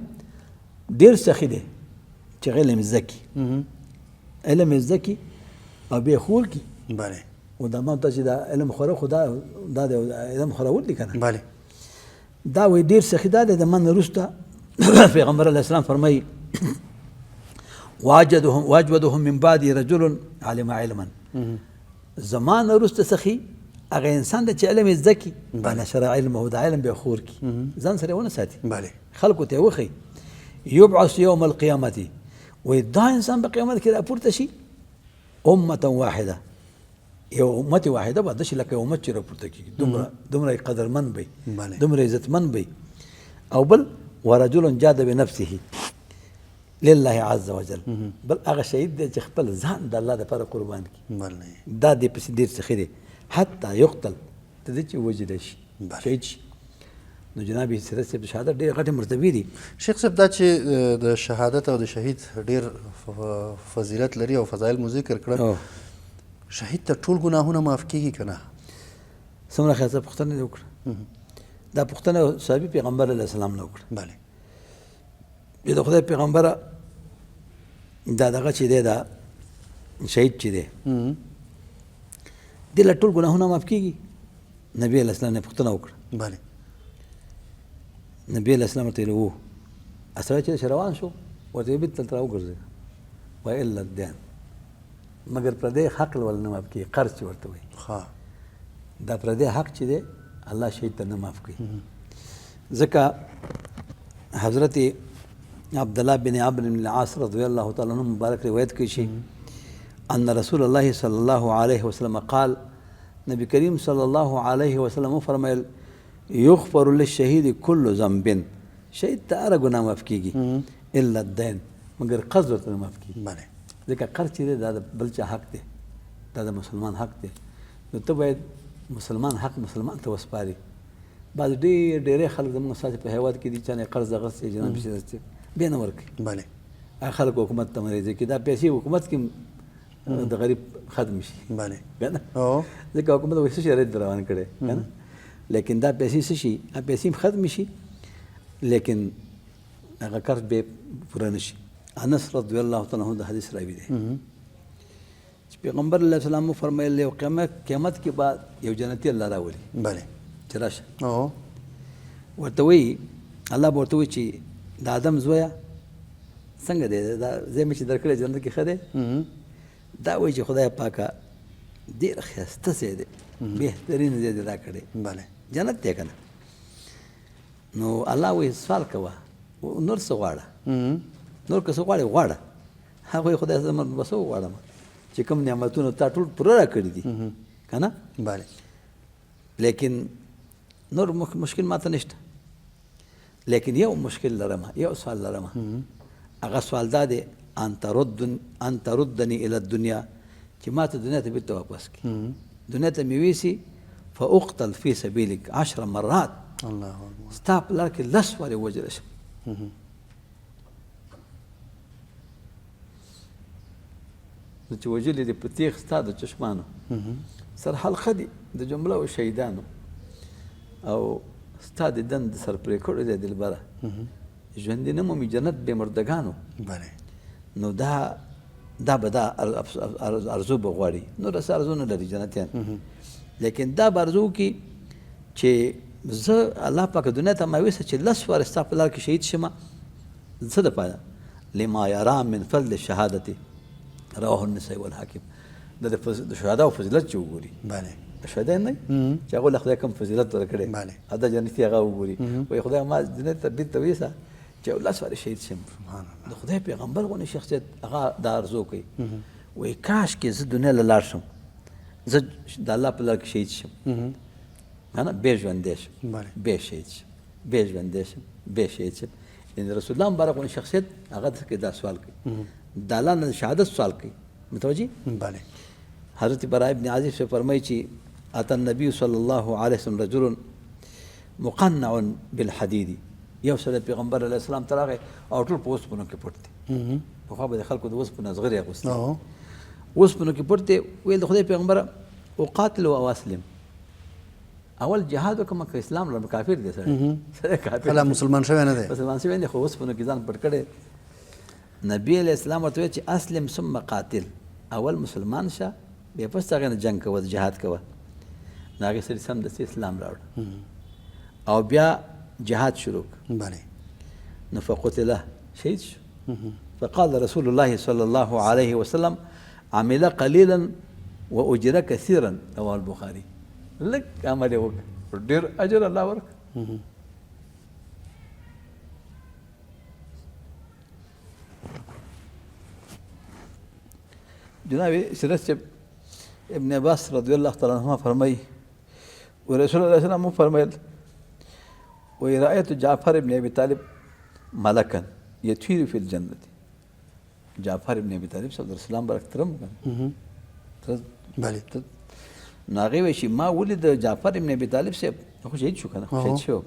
ډېر سخي دی چې علم زده کړي، علم یې زده کړي او بیا یې خور کړي. بله. او دا ما ته چې دا علم خوره، خو دا د علم خورول دي که نه. بله. دا وایي ډېر سخي دا دی. د ما نه وروسته پیغمبر علیه السلام فرمایي واجودهم من بعد رجل علم علما، زما نه وروسته سخي هغه انسان دی چې علم یې زده کړي، نشر علمه، د علم به خور کړي، ځان سره ونه ساتي، خلکو ته یې وښيي. یبعث یوم القیامة، وایي دا انسان په قیامت کې راپورته شي امة واحده، یو امت واحده به داسې لکه امت چې راپورته کېږي، دومره قدرمن به وي، دومره عزتمن به وي. او بل ورجل جاد بنفسه لله عز وجل، بل هغه شهید دی چې خپل ځان د الله دپاره قربان کړي، دا دې پسې ډېر څه ښه دی، حتی یقتل، تر دې چې ووژل شي، شهید شي. نو جناب سیرت صاحب د شهادت ډېرې غټې مرتبې دي. شیخ صاحب دا چې د شهادت او د شهید ډېر فضیلت لري او فضایل مو ذکر کړل، شهید ته ټول ګناهونه معاف کېږي که نه؟ څومره ښایسته پوښتنه دې وکړه. دا پوښتنه صحابي پیغمبر علیه السلام نه وکړه. چې د خدای پیغمبره دا دغه چې دی، دا شهید چې دی، دې له ټول ګناهونه معاف کېږي؟ نبی علیه السلام نه پوښتنه وکړه. نبی علیه السلام ورته ویل وو. سړی چې روان شو ورته یې بېرته دلته راوګرځېده، وایي الا الدین، مګر پردی حق ول نه معاف کېږي، قرض چې ورته وایي. دا پردی حق چې دی الله شهید ته نه معاف کوي. ځکه حضرت عبدالله بن عمرو بن العاص رضی الله تعالی عنہ مبارک روایت کوي چې ان رسول الله صلی الله علیه وسلم قال، نبی کریم صلی الله علیه وسلم وفرمایل یغفر للشهید کل ذنب، شهید ته هره ګناه معاف کېږي الا الدین، مګر قرض ورته نه معاف کېږي. ځکه قرض چې دی دا د بل چا حق دی، دا د مسلمان حق دی، نو ته باید مسلمان حق مسلمان ته وسپارې. بعضې ډېری خلک زموږ ستاسې په هېواد کې دي چې نه قرض اخیستی، جناب پیسې اخیستې، بیا نه ورکوي. هغه خلک حکومت ته مریض کړي، دا پیسې حکومت کې د غریب ختم شي. که نه؟ ځکه حکومت وایي څه شی رد روان کړی، که نه؟ لیکن دا پیسې څه شي، دا پیسې هم ختم شي، لیکن هغه قرض به پوره نه شي. انس رضی الله تعالی عنه د حدیث راوي دی چې پیغمبر علیه السلام وفرمایل یو قیامت کې به یو جنتي الله راولي. چې راشه. ورته وایي الله به ورته وایي چې د آدم زویه څنګه دی، دا ځای مې چې درکړی جنت کې ښه دی؟ دا وایي چې خدای پاکه ډېر ښایسته ځای دی، بهترین ځای دی راکړی، جنت دی که نه؟ نو الله وایي سوال کوه، نور څه غواړه، نور که څه غواړې غواړه. هغه وایي خدای زه به څه وغواړم چې کوم نعمتونه تا ټول پوره راکړي دي، که نه؟ لیکن نور مشکل ماته نشته، لیکن یو مشکل لرم، یو سوال لرم. هغه سوال دا دی ان تردني الى الدنيا، چې ما ته دنیا ته بېرته واپس کړي، دنیا ته مې ویسي فاقتل في سبيلك 10 مرات، الله اکبر، ستا په لار کې 10 وارې ووژل شم. نو چې وژلي دي په تېغ ستا د چشمانو، سر حلقه دي د جمله او شهیدانو، او ستا د دند سر پرې کړی دی دلبره، ژوندي نه مومي جنت بې مردګانو. نو دا به دا ارزو به غواړي، نور څه ارزو نه لري جنتیان، لیکن دا به ارزو کړي چې زه الله پاک دنیا ته ما ویسه چې 10 وارې ستا په لار کې شهید شم، څه دپاره؟ لما یرا من فضل الشهادة، رواه النسائي والحاکم. دا د شهدا او فضیلت چې وګوري، شهدا نه چې هغه له خدای کوم فضیلت ورکړی، او دا جنتي هغه وګوري، وایي خدای ما دنیا ته بېرته ویسه چې 10 وارې شهید شم. د خدای پیغمبر غوندې شخصیت هغه دا ارزو کوي، وایي کاش کې زه دنیا له لاړ شم، زه د الله په لار کې شهید شم، که نه بیا ژوندی شم، بیا شهید شم، بیا ژوندی شم، بیا شهید شم. یعنې رسول الله مبارک غوندې شخصیت هغه څه دا سوال کوي، د الله نه د شهادت سوال کوي. متوجه؟ حضرت براء ابن عازب سے فرمایي چې اتى النبي صلى الله عليه وسلم رجل مقنع بالحديد، یو سړی پیغمبر علیه السلام ته راغی او ټول په اوسپنو کې پټ دی. پخوا به د خلکو د اوسپنو زغرې اغوستې، اوسپنو کې پټ دی. ویل د خدای پیغمبره اقاتل او اسلم، اول جهاد وکړم که اسلام لرم، کافر دی سړی، سړی کافر دی، مسلمان شوی نه دی، مسلمان شوی نه دی، خو اوسپنو کې ځان پټ کړی. نبی علیه السلام ورته وویل چې اسلم ثم قاتل، اول مسلمان شه بیا پس هغې نه جنګ کوه، جهاد کوه. نو هغې سړي سمدستي اسلام راوړ او بیا جهاد شروع کړ. نو فقتله، شهید شو. فقال رسول الله صلى الله عليه وسلم عمل قليلا وأجر كثيرا، رواه البخاري. لږ عمل یې وکړ، ډېر اجر الله ورکړ. جناب سیرت صاحب، ابن عباس رضی الله تعالی عنهما فرمایي، و رسول الله صلی الله علیه وسلم فرمایل، و رأيت جعفر ابن ابي طالب ملکا يطير في الجنة. جعفر ابن ابي طالب صلی الله علیه وسلم برک ترم کنه، بله. نو هغې وایي چې ما ولید جعفر ابن ابي طالب صاحب، خو شهید شو که نه، شهید شو.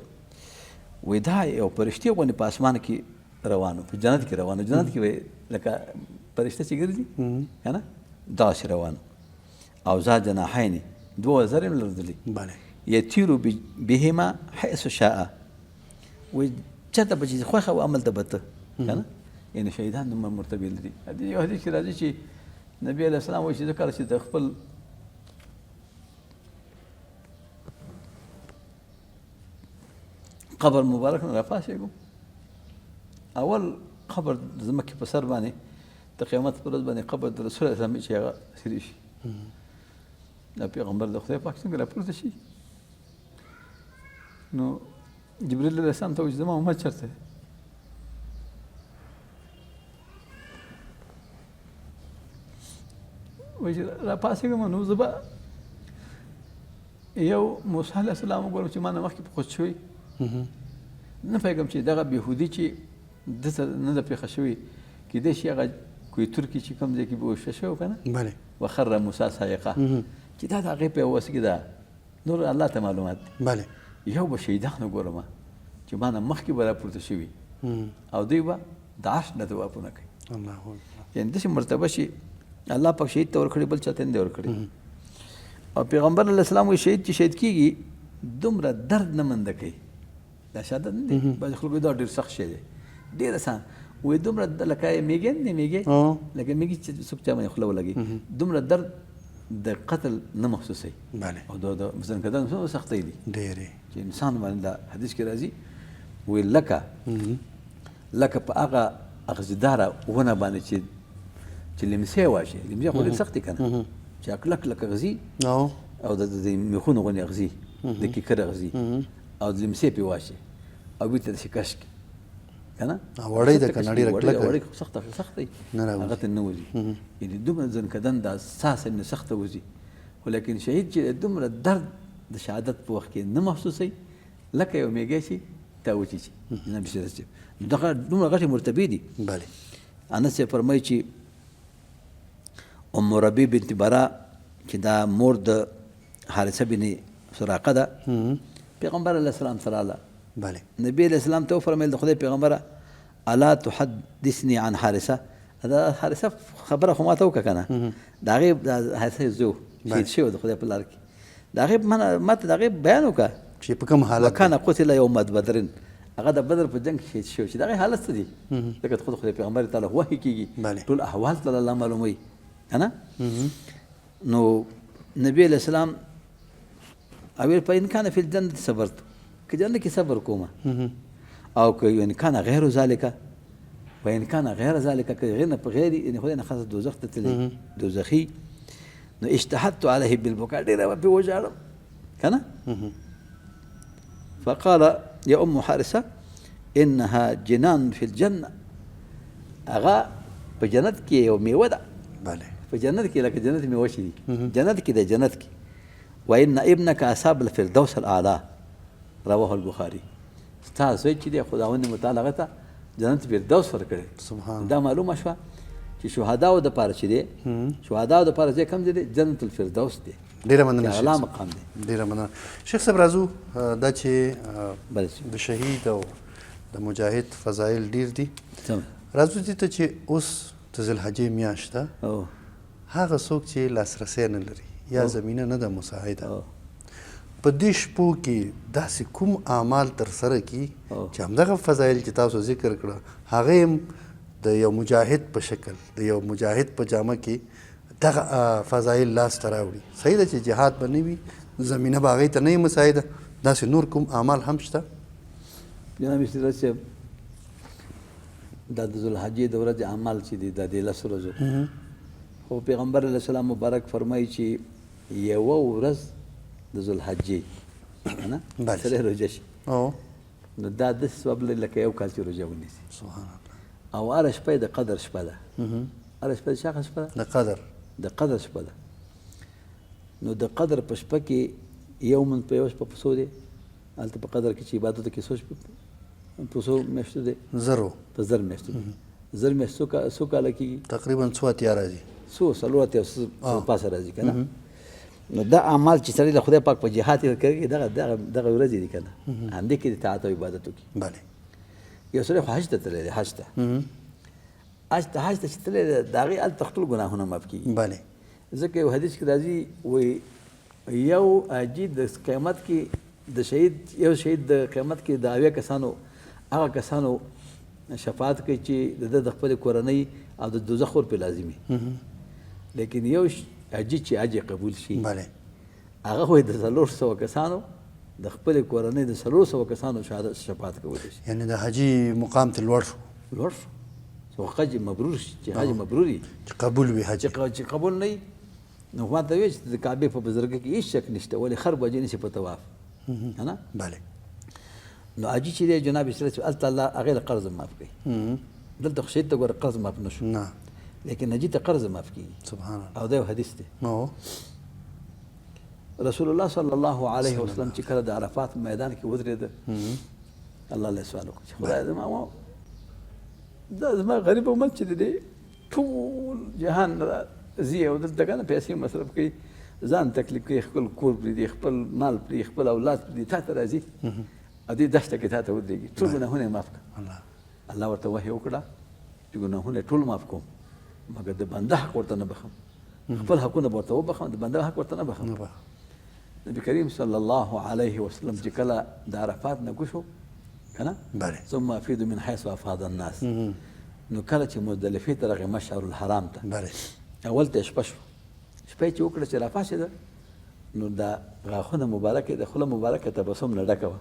وایي دا یو فرشتې غوندې په اسمان کې روانو، په جنت کې روانو، جنت کې وایي لکه فرشته چې ګرځي که نه، داسې روانو، او ذا جناحین، دوه وزرې هم لرلې، بله. یطیر بهما حیث شاء. وایي چېرته به چې خوښه وه هملته به ته که نه. یعنې شهیدان دومره مرتبې لري. یو حدیث کې راځي چې نبی علیه السلام وایي چې زه کله چې د خپل قبر مبارک نه راپاڅېږم، اول قبر د ځمکې په سر باندې د قیامت پر ورځ باندې قبر د رسول الله چې هغه سري شي، دا پیغمبر د خدای پاک څنګه راپورته شي؟ نو جبرئیل علیه السلام ته وایي چې زما امت چېرته دی؟ وایي چې راپاڅېږم نو زه به یو موسی علیه السلام وګورم چې ما نه مخکې په خوځ شوی، نه پوهېږم چې دغه بېهودي چې ده ته نه ده پېښه شوې، کېدای شي هغه کوی ترکي چې کوم ځای کې بېهوښه شوی که نه، وخر موسی صاعقه، چې دا د هغې په وس کې ده، نور الله ته معلومات دي. یو به شهیدان وګورم چې ما نه مخکې به راپورته شوي او دوی به د عرش نه طوافونه کوي. الله اکبر. یعنې داسې مرتبه چې الله پاک شهید ته ورکړي، بل چاته نه دی ورکړي. او پیغمبر علیه السلام وایي شهید چې شهید کېږي دومره درد نه منده کوي. دا شهادت نه دی، بعضې خلکو دا ډېر سخت شی دی، ډېر اسان وایي دومره لکه میږی نه دی، میږی لکه میږي چې څوک چا باندې خوله ولګوي، دومره درد د قتل نه محسوسوي. او د مثلاً که دا څومره سختۍ دي ډېرې چې انسان باندې دا حدیث کې راځي، وایي لکه په هغه اغزیداره ونه باندې چې لمسې واشي، لمسې خو ډېر سخت دی که نه، چې کلک کلک اغزي او د میخونو غوندې اغزي، د کیکر اغزي، او د لمسې پرې واشي او بیرته داسې کش کړي که نه، وړۍ ده که نه، ډېره کلکه وړۍ خو سخته، سخته وي، نه راوځي. هغه ته نه وځي. یعنې دومره ځنکدن دا ساه نه سخته وځي، خو لیکن شهید چې دومره درد د شهادت په وخت کې نه محسوسوي لکه یو میږی چې تا وچیچي. جناب شهید صاحب دغه دومره غټې مرتبې دي. انس صاحب فرمایي چې ام ربیع بنت برا چې دا مور د حارثه بن سراقه ده، پیغمبر علیه السلام ته راغله. نبی علیه السلام ته وفرمایل د خدای پیغمبره الا تحدثني عن حارثه، دا حارثه خبره خو ما ته وکړه که نه، د هغې د حارثه زوی شهید شوی د خدای په لار کې، د هغې ما ته د هغې بیان وکړه چې په کوم حالت وکانه قتل یوم بدر، هغه د بدر په جنګ کې شهید شوی، چې د هغې حالت څه دی؟ ځکه خود خدای پیغمبر تعالی وحي کېږي، ټول احوال تعالی الله معلوموي که نه. نو نبی علیه السلام او په ان کان فی الجنة صبرت، که جنت کې صبر کومه، او که ان کان غیر ذلک و ان کان غیر ذلک، که غیر نه په غیر یعنې خدای نه خاصه دوزخ ته تللی دوزخي، نو اجتهدت علیه بالبکاء، ډېره به پرې وژاړم که نه. فقال يا أم حارثة إنها جنان في الجنة، هغه په جنت کې یو میوه ده. په جنت کې لکه جنت میوه چې دي، جنت کې ده، جنت کې. وإن ابنك أصاب الفردوس الأعلى، رواه البخاري. ستا زوی چې دی خداوند متعال هغه ته جنت فردوس ورکړی. دا معلومه شوه چې شهداو دپاره چې دی، شهداو دپاره ځای کوم ځای دی؟ جنت الفردوس دی. ډېره مننه چې شیخ اعلی صاحب. مقام دی. ډېره مننه شیخ صاحب. راځو دا چې د شهید او د مجاهد فضایل ډېر دي. راځو دې ته چې اوس د ذوالحجې میاشت ده، هغه څوک چې لاسرسی نه لري یا زمینه نه ده مساعده، په دې شپو کې داسې کوم اعمال ترسره کړي چې همدغه فضایل چې تاسو ذکر کړه هغه هم د یو مجاهد په شکل، د یو مجاهد په جامه کې دغه فضایل لاس ته راوړي. صحیح ده چې جهاد به نه وي، زمینه به هغې ته نه وي مساعده، داسې نور کوم اعمال هم شته؟ جناب استاد صاحب، دا د ذوالحجې د ورځې اعمال چې دي دا د لس ورځو، خو پیغمبر علیه السلام مبارک فرمایي چې یوه ورځ د ذوالحجې که نه بله. سړی روژه شي او نو دا داسې ثواب لري لکه یو کال چې روژه ونیسي. سبحان الله. او هره شپه یې د قدر شپه ده. هره شپه د چا شپه ده؟ د قدر. د قدر شپه ده. نو د قدر په شپه کې یو من په یو شپه په څو دی؟ هلته په قدر کې چې عبادت کې څو شپې په څو میاشتو دی؟ زرو. په 1000 میاشتو دی. 1000 میاشت څو کاله کېږي؟ تقریبا څو 80 راځي. څو 84 څو پاسه راځي که نه؟ نو دا اعمال چې سړی له خدای پاک په جهاد کې ورکوي دغه دغه دغه ورځې دي که نه، همدې کې د طاعت او عبادت وکړي. بله. یو سړی خو حج ته تللی دی، حج ته حج ته حج ته چې تللی دی د هغې هلته خپل ګناهونه معاف کېږي. بله. ځکه یو حدیث کې راځي وایي یو حاجي د قیامت کې د شهید، یو شهید د قیامت کې د 70 کسانو هغه کسانو شفاعت کوي چې د ده د خپلې کورنۍ او د دوزخ ور پرې لازمي. لیکن یو حاجي چې حج یې قبول شي، بله، هغه وایي د 400 کسانو د خپلې کورنۍ د 400 کسانو شفاعت کولی شي. یعنې د حاجي مقام ته لوړ شو. لوړ شو. خو حج مبرور شي، چې حج مبرور وي، چې قبول وي حج. چې قبول نه وي نو ما ته ویل چې د کعبې په بزرګۍ کې هېڅ شک نشته، ولې خر بجې نشي په طواف، که نه؟ بله. نو حاجي چې دی جناب سره چې هلته الله هغې له قرض معاف کوي. دلته خو شهید ته ګوره قرض معاف نه شو، نه، لیکن حاجي ته قرض معاف کېږي. سبحان الله. او دا یو حدیث دی. رسول الله صلی الله علیه وسلم چې کله د عرفات میدان کې ودرېده، الله له سوال وکړ چې خدای زما دا زما غریب امت چې دی ټول جهان ځي او دلته که نه پیسې مصرف کوي، ځان تکلیف کوي، خپل کور پرېږدي، خپل مال پرېږدي، خپل اولاد پرېږدي، تا ته راځي او دې دښته کې تا ته ودرېږي، ټول ګناهونه یې معاف کړه. الله ورته وحي وکړه چې ګناهونه ټول معاف کوم، مګر د بنده حق ورته نه بخښم، خپل حقونه به ورته وبخښم، د بنده حق ورته نه بخښم. نبی کریم صلی الله علیه وسلم چې کله د عرفات نه کوشو که نه، ثم افیدو من حیث افاض الناس، نو کله چې مزدلفې ته راغی مشعر الحرام ته، اول ته شپه شو، شپه یې چې وکړه چې راپاڅېده نو دا غاښونه مبارکې د خوله مبارکه تبسم نه ډکه وه.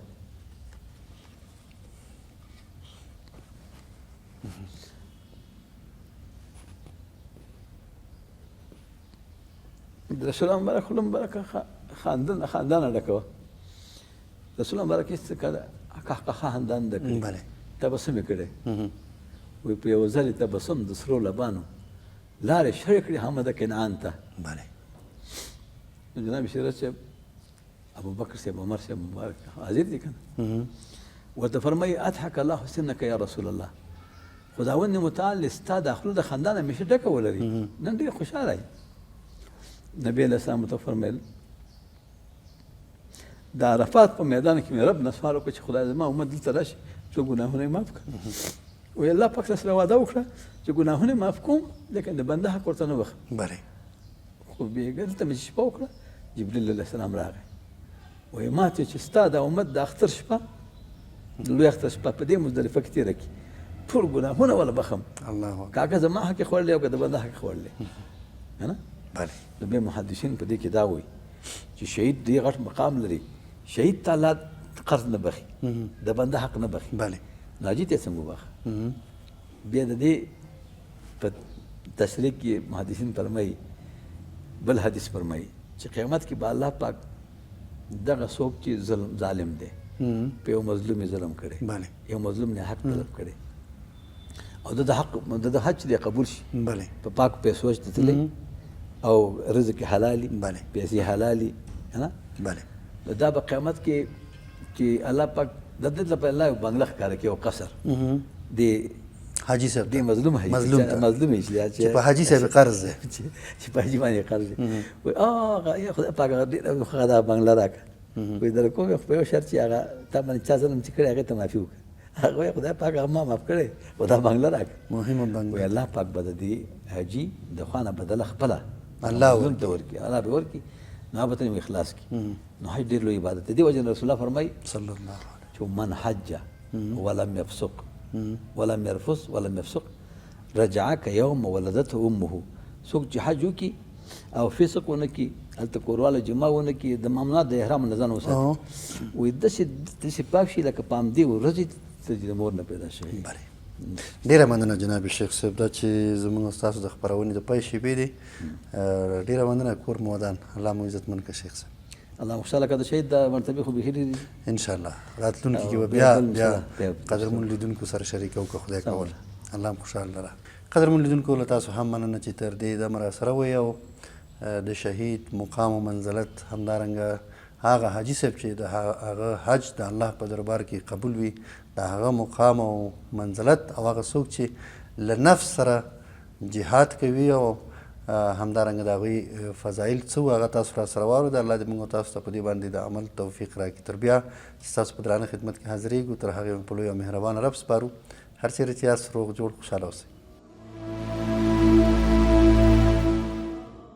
د رسول الله مبارک خوله مبارکه خاندانه ډکه وه. رسول الله مبارک هېڅ کله قهقهه خندان نه کړې، تبسم یې کړی. وایي په یو ځل یې تبسم د سرو لبانو لارې شړې کړې حمد کنعان ته. نو جناب شیراز صاحب، ابوبکر صاحب، عمر صاحب مبارک حاضر دي که نه، ورته فرمایي اضحک الله سنک یا رسول الله، خداوند متعال ستا د خوله د خندا نه همیشه ډکه ولري، نن ډېر خوشحاله یم. نبی علیه السلام ورته فرمایل د عرفات په میدان کې مې رب نه سوال وکړ چې خدای زما امت دلته راشي څو ګناهونه یې معاف کړه. وایي الله پاک سره وعده وکړه چې ګناهونه یې معاف کوم، لیکن د بنده حق ورته نه بخښم. خو بېګا دلته مې چې شپه وکړه، جبریل علیه السلام راغی، وایي ما ته چې ستا د امت د اختر شپه، د لوی اختر شپه په دې مزدلفه کې تېره کړي، ټول ګناهونه وله بخښم، که هغه زما حق یې خوړلی او که د بنده حق یې خوړلی، که نه؟ نو بیا محدثین په دې کې دا وایي چې شهید ډېر غټ مقام لري، شهید ته الله قرض نه بخښي، د بنده حق نه بخښي، نو حاجي ته یې څنګه وبخښه؟ بیا د دې په تشریح کې محدثین فرمایي، بل حدیث فرمایي چې قیامت کې به الله پاک دغه څوک چې ظالم دی، په یو مظلوم یې ظلم کړی، یو مظلوم نه حق طلب کړی او د حق د حج دی قبول شي، په پاک پیسو چې تللی او رزق حلالي، پیسې حلالي، که نه؟ نو دا به قیامت کې چې الله پاک د دې لپاره الله یو بنګله ښکاره کړي، یو قصر دی حاجي صاحب دی مظلوم حاجي مظلوم مظلوم یې چې په حاجي صاحب قرض دی، چې په حاجي باندې قرض دی. وایي هغه یا خدای پاک هغه ډېره ښه دا بنګله راکړه. وایي در کوم یې خو په یو شرط چې هغه تا باندې چا ظلم چې کړی هغې ته معافي وکړه. هغه وایي خدای پاک هغه ما معاف کړی خو دا بنګله راکړه. مهمه بنګله. وایي الله پاک به د دې حاجي د خوا نه بدله خپله الله مظلوم ته ورکړي، الله به ورکړي، نو هغه به ترې اخلاص کړي. نو حج ډېر لوی عبادت دی. دې وجې نه رسول الله فرمایي صلی الله علیه چې من حج ولم يفسق ولم يرفث ولم يفسق رجع كيوم ولدته امه. څوک چې حج وکړي او فسق ونه کړي، هلته کورواله جماع ونه کړي، د ممنوعات د احرام نه ځان وساتي، وایي داسې پاک شي لکه په همدې ورځې ته چې د مور نه پیدا شوی. ډېره مننه جناب شیخ صاحب، دا چې زموږ ستاسو د خپرونې د پای شېبې دي، ډېره مننه. کور مو ودان، الله مو عزتمن کړه شیخ صاحب. الله خوشاله کړه، د شهید د مرتبه خو به لري. ان شاء الله راتلونکي کې به بیا بیا قدرمن لیدونکو سره شریکو که خدای کول. الله مو خوشاله لره. قدرمن لیدونکو، له تاسو هم مننه چې تر دې دمه را سره وئ او د شهید مقام او منزلت، همدارنګه هغه حاجي صاحب چې د هغه حج د الله په دربار کې قبول وي، د هغه مقام او منزلت، او هغه څوک چې له نفس سره جهاد کوي او همدارنګه د هغوی فضایل څه وو، هغه تاسو را سره واورېده. الله دې موږ تاسو ته په دې باندې د عمل توفیق راکړي. تر بیا چې ستاسو په درانه خدمت کې حاضرېږو، تر هغې مو په لوی او مهربان رب سپارو. هر چېرې چې یاست، روغ جوړ خوشحاله اوسئ.